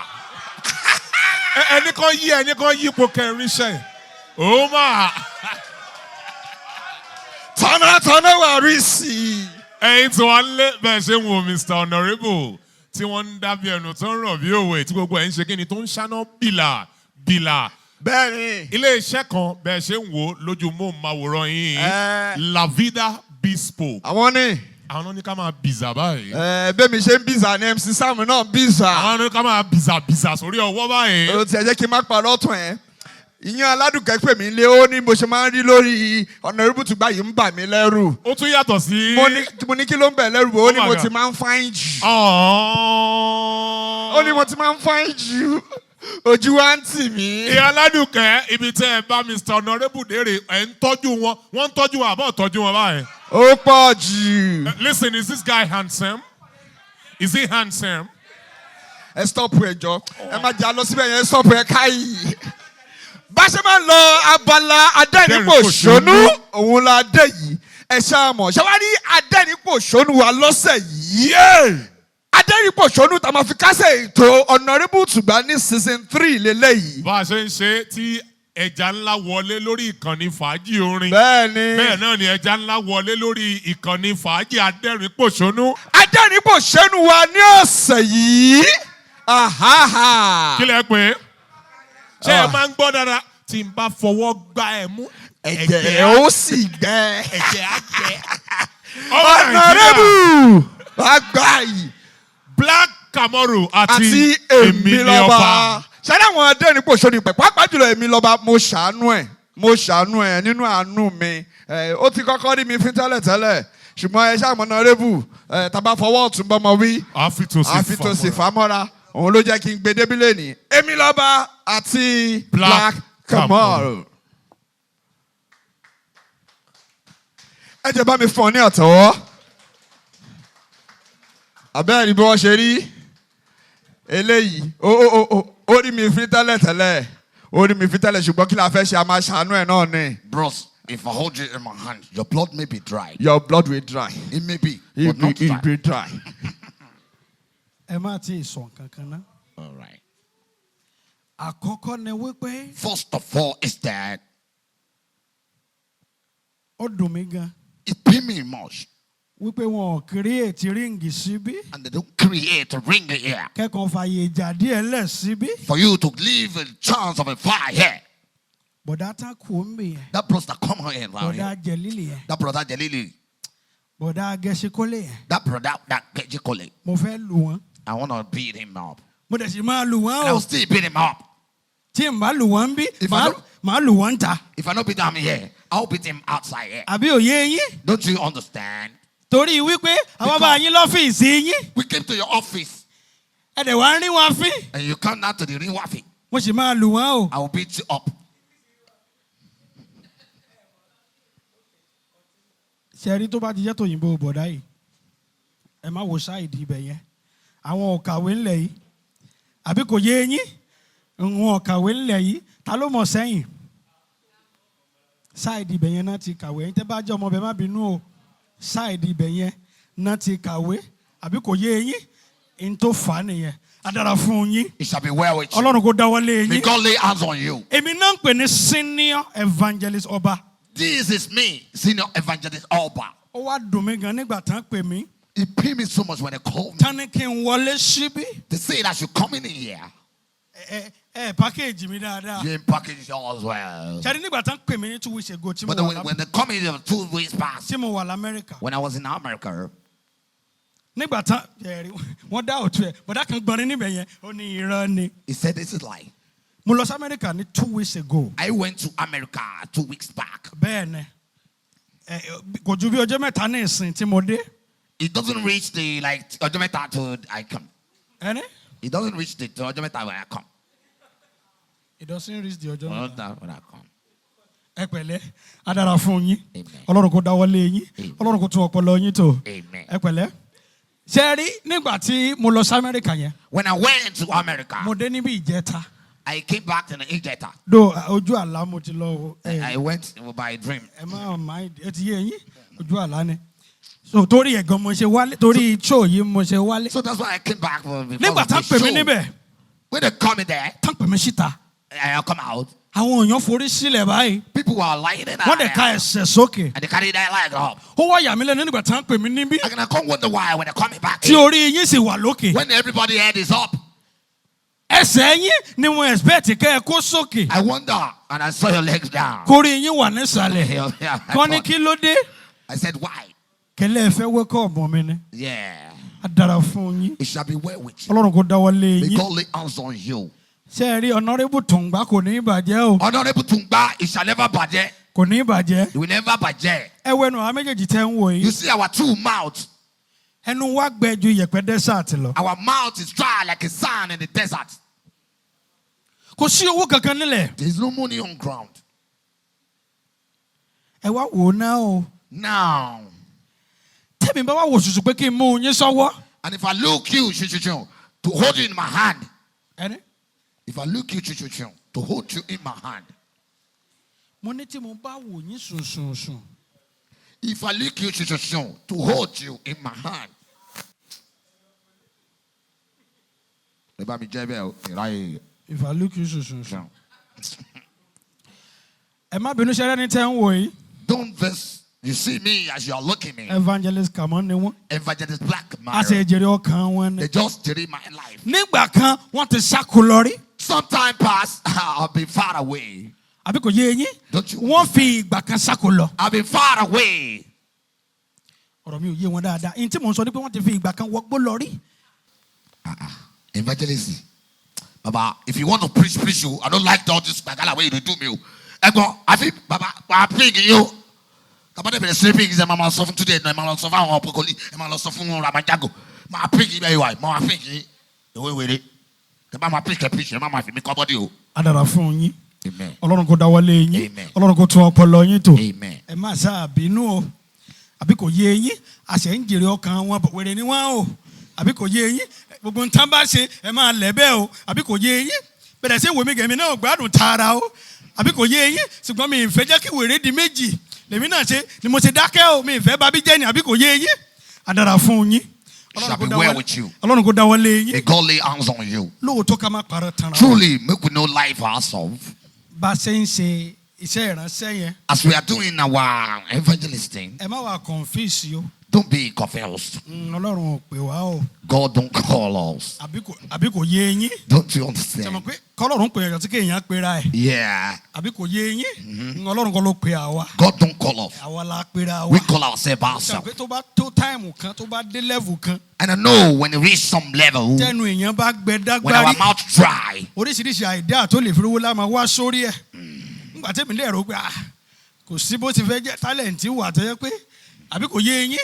Ẹni kan yí, ẹni kan yípo kẹrin ṣe. Ó máa. Tọ́nà tọ́nà wà rí sí i. Ẹ̀yin tí wọ́n lé bẹ́ẹ̀ ṣe ń wo Mr Honourable tí wọ́n ń dábìí ẹnu tó ń rọ̀ bí òwe, tí gbogbo ẹ̀ ń ṣe kí ni, tó ń ṣáná bìlà bìlà. Bẹ́ẹ̀ni. Ilé iṣẹ́ kan bẹ́ẹ̀ ṣe ń wò lójú móhùnmáwòrán yín, La Vida Bespoke. Àwọn ní. Àwọn ní ká máa bìzà báyìí. Ẹ bẹ́ẹ̀ mi ṣe ń bìzà ní MC Sam náà bìzà. Àwọn ní ká máa bìzà bìzà sórí ọwọ́ báyìí. Ó ti ẹ jẹ́ kí n má parọ́ tún ẹ̀. Ìyẹn Aládùnkẹ́ pè mí lé, ó ní bó ṣe máa ń rí lórí Honourable Tùgbà yìí ń bà mí lẹ́rù. Ó tún yàtọ̀ sí. Mo ní kí ló ń bẹ̀ lẹ́rù? Ó ní Oh my mo God. ti máa ń fine jù. Ó Ó ní mo ti máa ń fine jù. Ojú wa ń tì mí. Ìyá Aládùnkẹ́, ibi tẹ́ ẹ bá Mr Honourable dèrè, ẹ̀ ń tọ́jú wọn, wọ́n ń tọ́jú wọn àbọ̀ tọ́jú wọn báyìí. Ó pọ̀ jù. Listen, is this guy handsome? Is he handsome? Ẹ stop ẹ jọ, ẹ má jà lọ síbẹ̀ yẹn, stop ẹ káyì. Bá ṣe máa ń lọ abala adẹ́rìnpòṣónú òun la dé yìí. Ẹ ṣáà mọ̀ ṣé wàá rí adẹ́rìnpòṣónú wa lọ́sẹ̀ yìí, adẹ́rìnpòṣónú tá a máa fi kásẹ̀ ètò Honourable Tùgbà ní season 3 lélẹ́yìí. Bá a ṣe ń ṣe tí ẹja ńlá wọlé lórí ìkànnì fàájì orin. Bẹ́ẹ̀ni. Bẹ́ẹ̀ náà ni ẹja ńlá wọlé lórí ìkànnì fàájì adẹ́rìn-pòṣónú. Adẹ́rìnpòṣónú wa ní ọ̀sẹ̀ yìí. Ahaha. Kí lẹ pé? Ṣé ẹ máa ń gbọ́ dáadáa tí n bá fọwọ́ gbá ẹ mú? Ẹ̀jẹ̀ ó sì gbẹ. Ẹ̀jẹ̀ á gbẹ. Ọmọ Nàìjíríà, Honourable àgbà yìí. Black Kamoru àti Àti Èmi Èmi ni Ọba. Lọ́ba. Ṣáná àwọn adẹ́rìnpòṣónú pẹ̀, pàápàá jùlọ Èmi Lọ́ba, mo ṣàánú ẹ̀, mo ṣàánú ẹ̀ nínú àánú mi. Ẹ̀, ó ti kọ́kọ́ rí mi fín tẹ́lẹ̀ tẹ́lẹ̀, ṣùgbọ́n ẹ ṣáà mọ̀ Honourable ẹ̀, tá a bá fọwọ́ ọ̀tún bọ́mọ wí, àfitòsí àfitòsí fàmọ́ra. Òun ló jẹ́ kí n gbé débílẹ̀ ní Èmi Lọ́ba àti Black Black Kamoru. Ẹ jẹ́ bá mi fún ọ ní àtọwọ́. Àbẹ́ẹ̀rí bí wọ́n ṣe rí eléyìí, ó rí mi fín tẹ́lẹ̀ tẹ́lẹ̀, ó rí mi fín tẹ́lẹ̀, ṣùgbọ́n kí la fẹ́ ṣe? A máa ṣàánú ẹ̀ náà ni. Bros, if I hold you in my hand, your blood may be dry. Your blood will dry. It may be, It but be, not it dry. be dry. Ẹ má tí ì sọ nǹkan kan ná. All right. Àkọ́kọ́ ni wípé First of all, is that ó dùn mí gan it pain me much, wípé wọn ò create ring síbí and they don't create a ring here kẹ́kọ̀ọ́ fàyè ìjà díẹ̀ lẹ̀ síbí. For you to leave a chance of a fire here. Bọ̀dá tán kù ń bì yẹn. That brother come here round Bọ̀dá here. Jẹ̀lílì yẹn. That brother Jalili, Bọ̀dá Gẹ̀ṣikólé yẹn. That brother that Gejikole, Mo fẹ́ lù wọ́n. I want to beat him up. Mo dẹ̀ sì máa lù wọ́n And I o. will still beat him up. Tí n bá lù wọ́n bí, If I don't- màá lù wọ́n ta. If I don't beat him here, I'll beat him outside here. Àbí òye yín? Don't you understand? Torí wípé àwọn bá yín lọ́fíìsì yín. We came to your office Ẹ dẹ̀ wá ń rí wọn fín. And you come down to the ring wafi. Mo sì máa lù wọ́n o. I will beat you up. Ṣẹ̀rí tó bá ti jẹ́ tòyìnbó bọ̀dá yìí, ẹ má wo side ibẹ̀ yẹn. Àwọn ọ̀kàwé ńlẹ̀ yìí, àbí kò yé yín? Àwọn ọ̀kàwé ńlẹ̀ yìí, ta ló mọ̀ sẹ́yìn? Side ibẹ̀ yẹn náà ti kàwé. Ẹ̀yin tẹ́ bá jẹ́ ọmọ bẹ́ẹ̀, má bínú o. Side ibẹ̀ yẹn náà ti kàwé, àbí kò yé yín? N tó fà á nìyẹn. A dára fún yín. It shall be well with you. Ọlọ́run kò dáwọ́lé May yín. God lay hands on you. Èmi náà ń pè ní Senior Evangelist Ọba. This is me, Senior Evangelist Oba. Ó wá dùn mí gan nígbà tán pè mí. It paid me so much when they called me. Tán ní kí n wọlé síbí. They say I should come in here. Ẹ package mi dáadáa. You ain't package yours well. Ṣẹ́ni nígbà tán pè mí ní 2 weeks ago tí mo But wà when, when they come in here 2 weeks past, tí mo wà lamẹ́ríkà. When I was in America, Nígbà tán ẹ̀rí wọ́n dá òtún ẹ̀, bọ̀dá kan gbọ́nrín níbẹ̀ yẹn, ó ní irọ́ ni. He said this is lie. Mo lọ sí Amẹ́ríkà ní 2 weeks ago. I went to America 2 weeks back. Bẹ́ẹ̀ ni, ẹ kò ju bí ọjọ́ 3 ní ìsìn tí mo dé. It doesn't reach the like ọjọ́ mẹ́ta to I come. Ẹni? It doesn't reach the ọjọ́ mẹ́ta when I come. It doesn't reach the ọjọ́ Ọjọ́ 3. mẹ́ta when I come. Ẹ pẹ̀lẹ́, a dára fún yín. Amen. Ọlọ́run kò dáwọ́lé yín. Amen. Ọlọ́run kò tún ọpọlọ yín tò. Amen. Ẹ pẹ̀lẹ́. Ṣé ẹ rí nígbà tí mo lọ sí Amẹ́ríkà yẹn? When I went to America, Mo dé níbi ìjẹta. I came back to the Ijeta. Do ojú àlá mo ti lọ o. Ẹ I went by dream. Ẹ má má ẹ ti yé yín, ojú àlá ni. So torí ẹ̀ gan mo ṣe wálé, torí show yìí mo ṣe wálé. So that's why I came back for because Nígbà of tá the pè mí show. níbẹ̀, When they come in there, tá pè mí síta. I come out. Àwọn èèyàn forí sílẹ̀ báyìí. People were lying in Wọ́n dẹ̀ ka ẹsẹ̀ sókè. And they carried their leg up. Ó wá yà mí lẹ́nu nígbà tí wọ́n pè mí níbí. I can't wonder why when they coming back Tí in, orí yín sì wà lókè. when everybody head is up, Ẹsẹ̀ yín ni mo expect kẹ́ ẹ kó sókè. I wonder, and I saw your legs down. Kórí yín wà nísàlẹ̀. Yeah, I Kọ́ ní thought- kí ló dé? I said, why? Kẹlẹ́ ẹ fẹ́ wẹ́kọ̀ ọ̀bọ̀n mi ni. Yeah. A dára fún yín. It shall be well with you. Ọlọ́run kò dáwọ́ lé May yín. God lay hands on you. Ṣé ẹ rí Honourable Tùǹgbá kò ní í bàjẹ́ o? Honorable Tungba, it shall never bàjẹ́. Kò ní í bàjẹ́. It will never bàjẹ́. Ẹ wo ẹnu àwọn méjèèjì tẹ́ ń wò You yìí. see our two mouths. Ẹnu wa gbẹ ju yẹ̀pẹ̀ desert lọ. Our mouth is dry like a sand in the desert. Kò sí owó kankan nílẹ̀. There is no money on ground. Ẹ wá wò ó náà o. Now, Tẹ́mi bá wá wò ṣùṣù pé kí n mú yín sọ́wọ́. and if I look you, chu, chu, chu, to hold you in my hand. Ẹni. If I look you, chu, chu, chu, to hold you in my hand. Mo ní tí mo bá wò yín sùnsùnsùn. If I look you, chu, chu, chu, to hold you in my hand. Ẹ bá mi jẹ́ bẹ́ẹ̀ o, ìráyè If I look you sùnsùnsùn. ṣan. Ẹ má bínú ṣẹ́rẹ́ ní tẹ́ ń wò yìí. Don't this. You see me as you are looking me. Evangelist Kamọ́ ni wọ́n. Evangelist Black A man. ṣe jèrè ọkàn wọn ni. They just did my life. Nígbà kan, wọ́n ti sáko lọ rí. Some time past, I've been far away. Àbí kò yé eyín? Don't you? Wọ́n fi ìgbà kan sáko lọ. I've been far away. Ọ̀rọ̀ mi ò yé wọn dáadáa. Ihun tí mò ń sọ ni pé wọ́n ti fi ìgbà kan wọgbó lọ rí. Evangelist. Baba, if you want to preach, preach you. I don't like all this bagala way you do me. Ẹ̀gbọ́n, àfi baba, wà á pig yín o. Tàbá dẹ̀ bẹ̀rẹ̀ sí pig ṣe máa ma sọ fún Túndé ẹ̀ máa lọ sọ fún àwọn ọ̀pọ̀kọ̀lì ẹ̀ máa lọ sọ fún Ramajago. Máa pig yín bẹ́ẹ̀ wà, máa pig yín. Ìwé wèrè. Tẹ bá máa preach ẹ preach ẹ má máa fi mí kọ́ bọ́dí o. A dára fún yín. Amen. Ọlọ́run kò dáwọ́ lé yín. Amen. Ọlọ́run kò tún ọpọlọ yín tò. Amen. Ẹ má sáà bínú o. Àbí kò yé eyín? Àṣẹ ń jèrè ọkàn wọn bọ̀ wèrè ni wọ́n o. Àbí kò yé eyín? Gbogbo nǹkan bá ṣe ẹ máa lẹ̀ bẹ́ẹ̀ o. Àbí kò yé eyín? Bẹ̀rẹ̀ sí wèmí gẹ̀mí náà gbádùn tààrà o. Àbí kò yé eyín? Ṣùgbọ́n mi ìfẹ́ jẹ́ kí wèrè di méjì. Lèmi náà ṣe ni mo ṣe dákẹ́ o. Mi ìfẹ́ bá bí jẹ́ ni àbí kò yé eyín? A dára fún yín. Shall be well with you. Ọlọ́run kò dáwọ́ lé yín. May God lay hands on you. Lóòótọ́ ká má parọ́ tanra. wa. Truly, make we no lie for ourselves. Bá a ṣe ń ṣe iṣẹ́ ìránṣẹ́ yẹn. As we are doing our evangelisting, Ẹ má wà confuse o. don't be confused. Ọlọ́run ò pè wá o. God don't call us. Àbí kò yé eyín? Don't you Ṣé mọ̀ understand? pé kọ́lọ́run pè yàn tí kéèyàn pera ẹ̀? Yeah. Àbí kò yé eyín? Ọlọ́run kọ́ ló pe àwa. God don't call us. Àwa la pera wa. We call ourselves Ṣé mọ̀ ourselves. pé tó bá tó táìmù kan tó bá dé level kan And I know when it reach some level, tẹnu èèyàn bá gbẹ when our dágbárí mouth dry, oríṣiríṣi àìdá tó lè fi rówó lá máa wá sórí ẹ̀. Nígbà tẹ́mi lè rò pé ah, kò sí bó ti fẹ́ jẹ́ tálẹ̀ǹtì wà tó yẹ pé àbí kò yé eyín?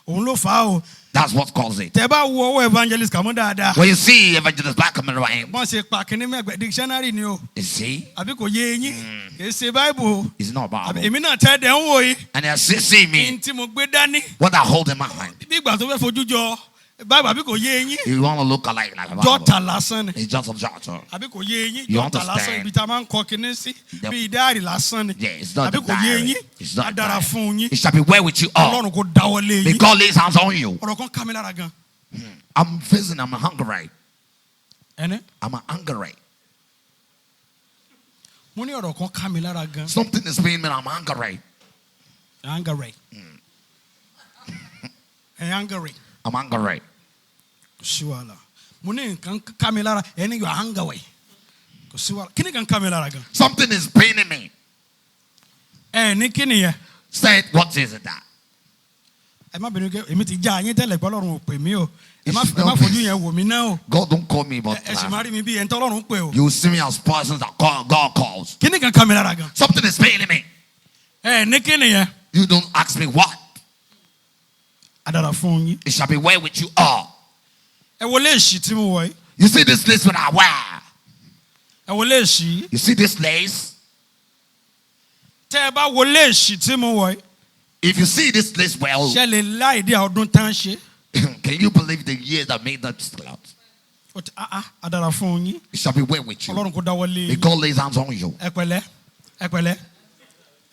Òun ló fà á o. that's what caused it. Tẹ bá wo ọwọ́ evangelist Kàmú dáadáa. When you see Evangelist Black coming around, Bọ́n ṣe pa kínní mẹ́gbẹ̀ẹ́ dictionary ni o. you see, Àbí kò yé eyín? Kì í ṣe Bible o. it's not Àbí Bible. èmi náà tẹ́ dẹ̀ ń wò yìí. And they see Kí me, n tí mo gbé dání. what I hold in my hand. Bí ìgbà tó fẹ́ fojú jọ Bible àbí kò yé eyín? You want to look alike like a Bible. Jọ́ta lásán ni. It's just a jotter. Àbí kò yé eyín? You Jọ́ta lásán understand? ibi tá a máa ń kọ kinní sí. Bí dáàrí lásán ni. Yeah, it's not Àbí the kò yé diary. eyín? It's not Á the dára diary. fún yín. It shall be well with you all. Ọlọ́run kò dáwọ́ lé May yín. God lay hands on you. Ọ̀rọ̀ kan ká mi lára gan. I'm facing, I'm hungry. Ẹni? I'm hungry. Mo ní ọ̀rọ̀ kan ká mi lára gan. Something is paining me, I'm hungry. Hungry. Hungry. I'm hungry. Kò sí wàhálà. Mo ní nǹkan ká mi lára ẹni yóò hungry. Kò sí wàhálà. Kí ni kan ká mi lára gan? Something is paining me. Ẹ ní kí nìyẹn? Said, what is it that? Ẹ má bínú kẹ́ èmi ti já yín tẹ́lẹ̀ pé Ọlọ́run ò pè mí o. Ẹ má fojú yẹn wò mí náà o. God don't call me, but Ẹ sì má rí mi bí ẹni tọ́lọ́run pè o. you see me as persons that God calls. Kí ni kan ká mi lára gan? Something is paining me. Ẹ ní kí nìyẹn? You don't ask me what. A dára fún yín. It shall be well with you all. Ẹ wo léèṣì tí mo wọ̀ yìí. You see this lace when I wear. Ẹ wo léèṣì. You see this lace? Tẹ́ ẹ bá wo léèṣì tí mo wọ̀ yìí. If you see this lace well, Ṣé lè láì dé ọdún tán ṣe? can you believe the years that made that cloth? A dára fún yín. It shall be well with you. Ọlọ́run kò dáwọ́ lé May yín. God lay hands on you. Ẹ pẹ̀lẹ́, ẹ pẹ̀lẹ́,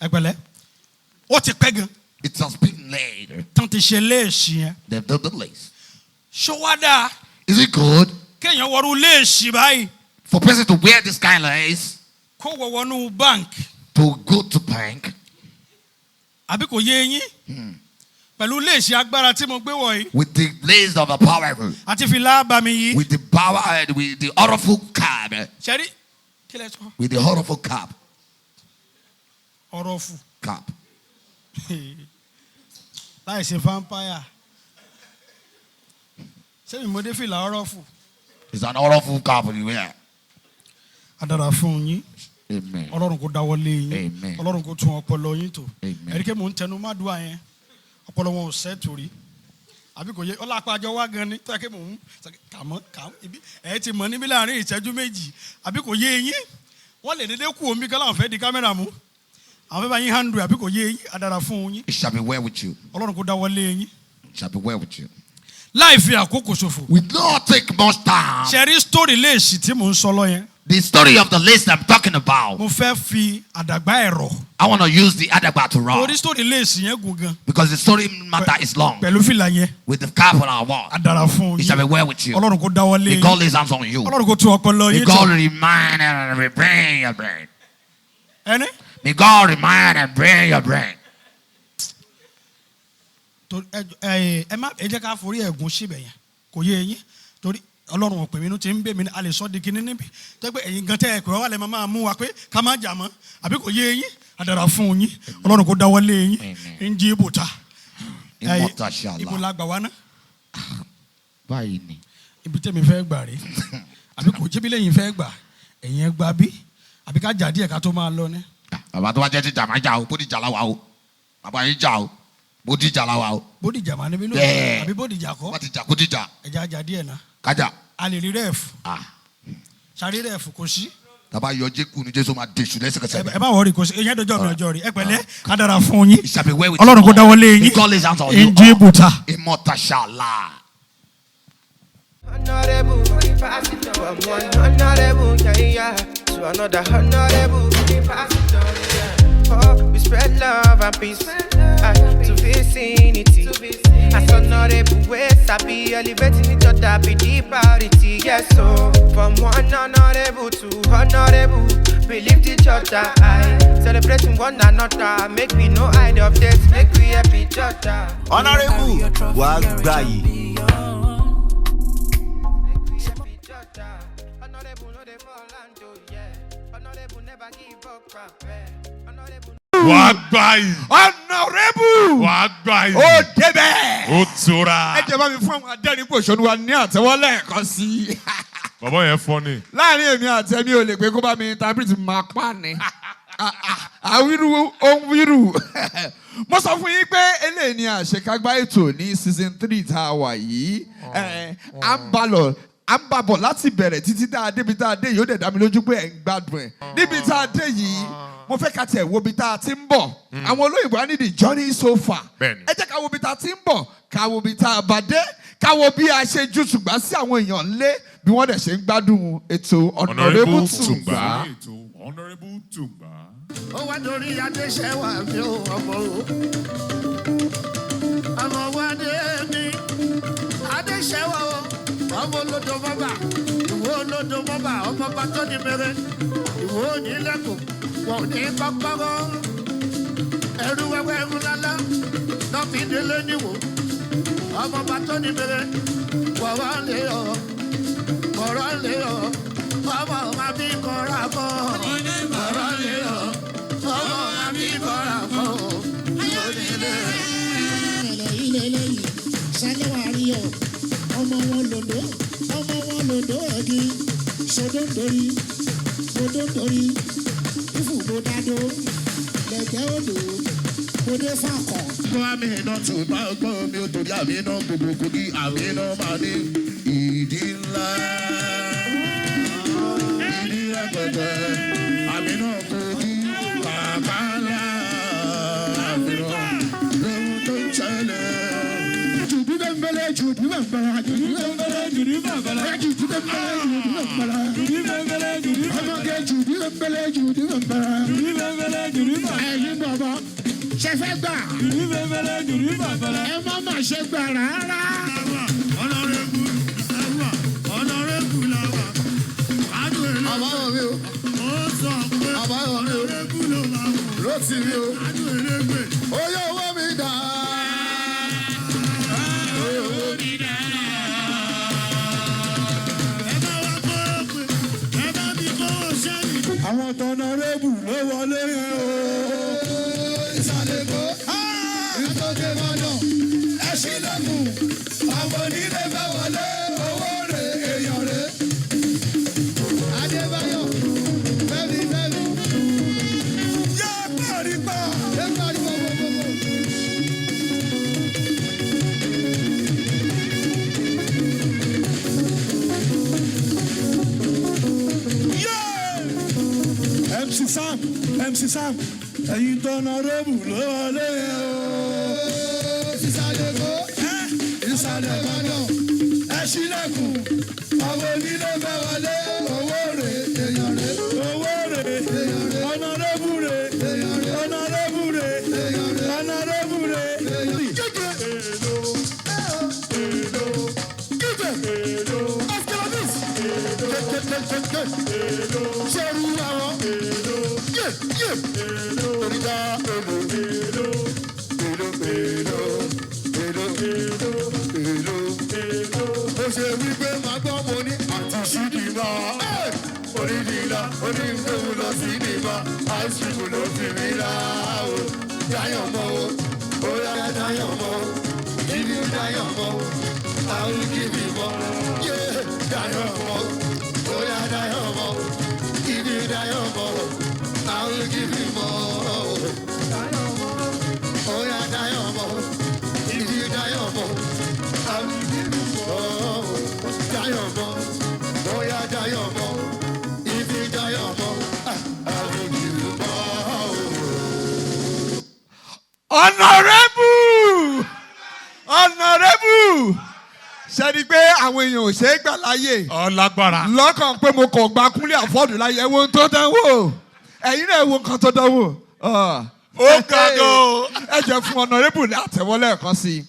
ẹ pẹ̀lẹ́. Ó ti pẹ́ gan. It has been laid. Tán ti ṣe léèṣì yẹn. They've done the lace. Ṣó wá dáa? Is it good Kéèyàn wọrú léèṣì báyìí. for person to wear this kind of lace? Kó wọ wọnú bank. To go to bank. Àbí kò yé yín? Pẹ̀lú léèṣì agbára tí mo gbé wọ̀ yìí. With the blaze of the power. Àti fìlà abàmì yìí. With the power and with the horrible cap. Ṣẹ́rí kí lẹ sọ? With the horrible cap. Ọ̀rọ̀ fù. Cap. Láì ṣe vampire. Ṣé mi mo dé fìlà ọ̀rọ̀ fù? It's an horrible cap you wear. Adara fún yín. Amen. Ọlọ́run kò dáwọ́ lé yín. Amen. Ọlọ́run kò tún ọpọlọ yín tò. Amen. Ẹ̀rí kí mò ń tẹnu má dùn àyẹn. Ọpọlọ wọn ò sẹ́ẹ̀tù rí. Àbí kò yé ọlápàjọ wá gan ni tó yẹ kí mò ń kàmọ́ kàmọ́ ibi ẹ̀ ti mọ̀ níbí láàrin ìṣẹ́jú 2. Àbí kò yé yín? Wọ́n lè dédé kú omi kan láwọn fẹ́ di kámẹ́rà mú. Àwọn fẹ́ bá yín handle àbí kò yé yín? Adara fún yín. It shall be well with you. Ọlọ́run kò dáwọ́ lé yín. It shall be well with you. Láì fi àkókò ṣòfò. We don't take much time. Ṣẹ̀rí story léèṣì tí mò ń sọ lọ yẹn. The story of the list I'm talking about. Mo fẹ́ fi àdàgbà ẹ̀rọ. I want to use the adagba to run. Torí story léèṣì yẹn gùn gan. Because the story matter is long. Pẹ̀lú fìlà yẹn. With the cap on our wall. Adara fún It shall be well with you. Ọlọ́run kò dáwọ́ lé May yín. God lay hands on you. Ọlọ́run kò tún ọpọlọ May yín God tò. remind and rebrain your brain. Ẹni? May God remind and brain your brain. Ẹ má ẹ jẹ́ ká forí ẹ̀gún síbẹ̀ yẹn. Kò yé yín. Torí Ọlọ́run ọ̀pẹ̀ mi inú ti ń bẹ̀ mí ní a lè sọ di kinní níbi. Tẹ́gbẹ́ ẹ̀yin gan tẹ́ ẹ pé wá lẹ́ máa mú wa pé ká má jà mọ́. Àbí kò yé yín. Adara fún yín. Ọlọ́run kò dáwọ́ lé yín. Ń jí ibò ta. Ibo la gbà wá ná. Báyìí ni. Ibi tẹ́mi fẹ́ gbà rí. Àbí kò jẹ́bi lẹ́yìn fẹ́ gbà. Ẹ̀yin ẹ gbà bí. Àbí ká jà díẹ̀ ká tó máa lọ ní. Bàbá tó bá jẹ́ tíjà máa jà o, bódìjà la wà o. Bàbá yín jà o, bódìjà la wà o. Bódìjà máa níbí lóòótọ́. Àbí bódìjà kọ́. Wọ́n ti jà kódìjà. Ẹja jà díẹ̀ náà. Kájà. A lè rí rẹ́ẹ̀fù. Sáré rẹ́ẹ̀fù kò sí. Tàbá yọ Jésù ni Jésù máa dèṣù lẹ́sẹ̀kẹsẹ̀. Ẹ bá wọrí kò sí. Eyín ẹ̀dọ́jọ́ mi ọjọ́ rí. Ẹ pẹ̀lẹ́ ká dára fún yín. It shall be well with Ọlọ́run you. kó dáwọ́ lé yín. May God lay hands on you. Ń jí ibùta. Immortal shall lie. Honorable, from one honorable, yeah, yeah, to another honorable. Oh, we spread love and peace to vicinity. As honorable ways, I be elevating each other, be the priority. Yes, so from one honorable to honorable, we lift each other high, celebrating one another. Make we no hide of this, make we help each other. Honorable, wàá gbà yìí. Wàá gbà yìí. Honorable. Wàá gbà yìí. Ó débẹ̀. Ó tura. Ẹ jẹ́ bá mi fún àwọn adẹ́rìn-pòṣónú wa ní àtẹ́wọ́ lẹ́ẹ̀kan sí i. Bàbá yẹn fọ́ ni. Láàárín èmi àti ẹ̀mí ò lè pé kó bá mi interpret máa pa ni. Àwírú ó ń wírù. Mo sọ fún yín pé eléyìí ni àṣekágbá ètò ní season 3 tá a wà yìí. À ń bá lọ. À ń bá bọ̀ láti bẹ̀rẹ̀ títí tá a débi tá a dé yìí ó dẹ̀ dá mi lójú pé ẹ̀ ń gbádùn ẹ̀. Níbi tá a dé yìí, mo fẹ́ ká tiẹ̀ wo ibi tá a ti ń bọ̀. Àwọn olóyìnbó á ní the journey so far. Bẹ́ẹ̀ni. Ẹ jẹ́ ká wo ibi tá a ti ń bọ̀, ká wo ibi tá a bá dé, ká wo bí a ṣe ju Tùngbá sí àwọn èèyàn lé bí wọ́n dẹ̀ ṣe ń gbádùn ètò Honorable Tùngbá. Ètò Honorable Tùngbá. Ó wá dorí Adéṣẹ́wà mi ò ọmọ o. Ọmọ wa dé mi, Adéṣẹ́wà o. Ọmọ olódò mọ́bà, ìwọ olódò mọ́bà, ọmọ bá tó ní mẹ́rẹ́. Ìwọ onílẹ̀kùn, wọn ò ní kọ́kọ́rọ́. Ẹrú wẹ́wẹ́ ẹrú lálá, lọ́ fi délé níwò. Ọmọ bá tó ní mẹ́rẹ́, wọ̀rọ̀ lé ọ, wọ̀rọ̀ lé ọ. Ọmọ máa bí kọ́ra kọ́, wọ̀rọ̀ lé ọ. Ọmọ máa bí kọ́ra kọ́, onílé. Ilé yìí, ṣáléwá rí ọ, ọmọ wọn lòdó, ọmọ wọn lòdó ẹ̀gí, ṣodóńdorí, ṣodóńdorí, ìfúgbódádó, lẹ̀gẹ́ odò, bódé fàkọ̀. Gbọ́ àmì iná tó bá gbọ́ mi ò torí àmì iná gbogbo kogi àmì iná máa ní ìdí ńlá. Ìdí rẹpẹtẹ, àmì iná kogi bàbá ńlá. Àmì iná lóhun tó ń ṣẹlẹ̀. Jùdú bẹ́ńbẹ́lẹ́, jùdú bẹ́ńbẹ́lẹ́, jùdú bẹ́ńbẹ́lẹ́, jùdú bẹ́ńbẹ́lẹ́, jùdú bẹ́ńbẹ́lẹ́, jùdú bẹ́ńbẹ́lẹ́, jùdú bẹ́ńbẹ́lẹ́, jùdú ọmọge jùdú bẹ́ńbẹ́lẹ́, jùdú bẹ́ńbẹ́lẹ́, jùdú bẹ́ńbẹ́lẹ́, jùdú bẹ́ńbẹ́lẹ́. Ẹ̀yin bọ̀bọ̀, ṣe fẹ́ gbà? Jùdú bẹ́ńbẹ́lẹ́, jùdú bẹ́ńbẹ́lẹ́. Ẹ má má ṣe gbà rárá. tì mí o. Oyè owó mi dà. Oyè owó mi dà. Àwọn tọ̀nàrẹ́bù ló wọlé yẹn o. Ìsàlẹ̀ kó. Ìtọ́jú Ìbàdàn. Ẹ ṣílẹ̀kùn. Àwọn onílé fẹ́ wọlé. Owó rè èèyàn rè. Adébáyọ̀. Fẹ́mi Fẹ́mi. Yá pàrípà. Ẹ pariwo gbogbogbò. MC Sam MC Sam ẹ̀yin tọ̀nàrẹ́bù ló wọlé yẹn o. Ìsàlẹ̀ kó. Ìsàlẹ̀ Ìbàdàn. Ẹ ṣílẹ̀kùn. Àwọn onílé fẹ́ wọlé. Owó rè èèyàn rè. Owó rè ọ̀nàrẹ́bù rè ọ̀nàrẹ́bù rè ọ̀nàrẹ́bù rè. Ṣerú àwọn. Yé yé. Torí dá èlò. Èlò èlò èlò èlò. Ó ṣe wípé màá gbọ́ mo ní àti ṣídìí máa. Onídìílá onígbòhùn lọ sí ìdìbà. Ice cream ló fi mí rà o. Dáyọ̀ mọ́ o. Ó yá dáyọ̀ mọ́ o. Ibi dáyọ̀ mọ́ o. Àwọn kìbì mọ́. Yé dáyọ̀ mọ́ o. Ó yá dáyọ̀ mọ́ o. Ibi dáyọ̀ mọ́ o. Àwọn kìbì mọ́ o. Ó yá dáyọ̀ mọ́ o. Ibi dáyọ̀ mọ́ o. Àwọn kìbì mọ́ o. Dáyọ̀ mọ́ o. Ó yá dáyọ̀ mọ́ o. Ibi dáyọ̀ mọ́ o. Àwọn kìbì mọ́ o. Honorable, honorable, ṣe ni pé àwọn èèyàn ò ṣe é gbà láàyè. Ọlágbára. Lọ́kàn pé mo kàn gba Kúnlé Àfọ́dù láyé, ẹ wo ohun tó dánwò, ẹ̀yin náà ẹ wo nǹkan tó dánwò. Ó ga gan o. Ẹ jẹ́ fún honorable ní àtẹ̀wọ́ lẹ́ẹ̀kan sí i.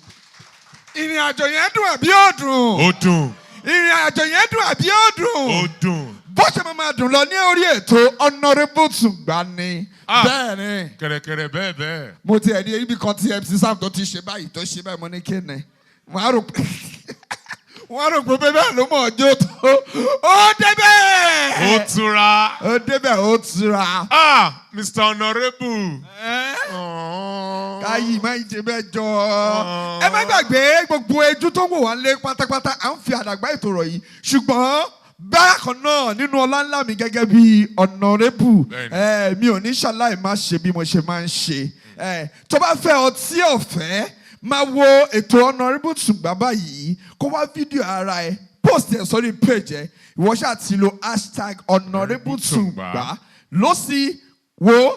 Ìrìn àjò yẹn dùn àbí ó dùn? Ó dùn. Ìrìn àjò yẹn dùn àbí ó dùn? Ó dùn. Bó ṣe máa máa dùn lọ ní orí ètò Honorable Tùngbà ni. Bẹ́ẹ̀ ni. Kẹ̀rẹ̀kẹ̀rẹ̀ bẹ́ẹ̀ bẹ́ẹ̀. Mo ti ẹ̀ ní ibi kan tí MC Sam tó ti ṣe báyìí tó ṣe báyìí, mo ní kéne. Wọ́n á rò pé wọ́n á rò pé bẹ́ẹ̀ ló mọ̀ ọjọ́ tó. Ó débẹ̀. Ó tura. Ó débẹ̀, ó tura. Ah, Mr. Honorable. Káyì máa ń jẹ bẹ́ẹ̀ jọ. Ẹ má gbàgbé gbogbo ojú tó ń wò wá lé pátápátá, à ń fi àdàgbà ètò rọ̀ yìí. Ṣùgbọ́n bákan náà nínú ọlá ńlá mi gẹ́gẹ́ bí honorable, mi ò ní ṣàláì má ṣe bí mo ṣe máa ń ṣe. Tó bá fẹ́ ọtí ọ̀fẹ́, máa wo ètò Honorable Tùngbà báyìí, kó wá fídíò ara ẹ, post ẹ sórí page ẹ, ìwọ ṣáà ti lo hashtag Honorable Tùngbà ló sì wo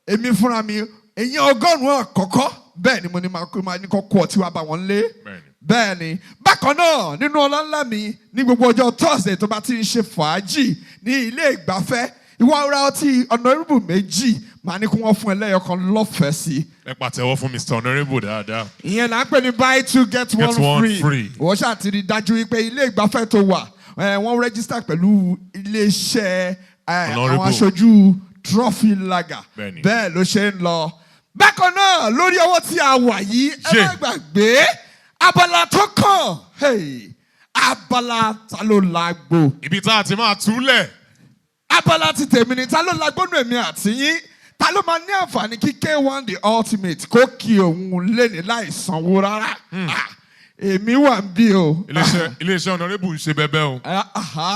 èmi fúnra mi èyàn 100 àkọ́kọ́. Bẹ́ẹ̀ ni mo ní máa kó máa ní kó kó ọtí wá bá wọn lé. Bẹ́ẹ̀ ni bákan náà nínú ọlá ńlá mi ní gbogbo ọjọ́ Thursday tó bá ti ń ṣe fàájì ní ilé ìgbafẹ́, ìwọ ra ọtí Honorable méjì, màá ní kí wọ́n fún ẹ lẹ́yọ̀kan lọ́fẹ̀ẹ́ sí i. Ẹ pàtẹ́wọ́ fún Mr. Honorable dáadáa. Ìyẹn là ń pè ní buy two get one Get one free. free. Wọ́n ṣáà ti rí dájú wípé ilé ìgbafẹ́ tó wà, wọ́n rẹ́gísítà pẹ̀lú iléeṣẹ́ àwọn Honorable. aṣojú Trophy Lager. Bẹ́ẹ̀ni. Bẹ́ẹ̀ ló ṣe ń lọ. Bákan náà lórí ọwọ́ tí a wà yìí, ẹ má gbàgbé abala tó kàn, hey, abala ta ló lágbo. Ibi tá a ti máa túlẹ̀. Abala ti tèmi ni ta ló lágbónú èmi àti yín, ta ló máa ní àǹfààní kí K1 the ultimate kó kí òun léni láì sanwó rárá. Ah, èmi wà ń bí o. Iléeṣẹ́ Honorable ń ṣe bẹ́bẹ́ o.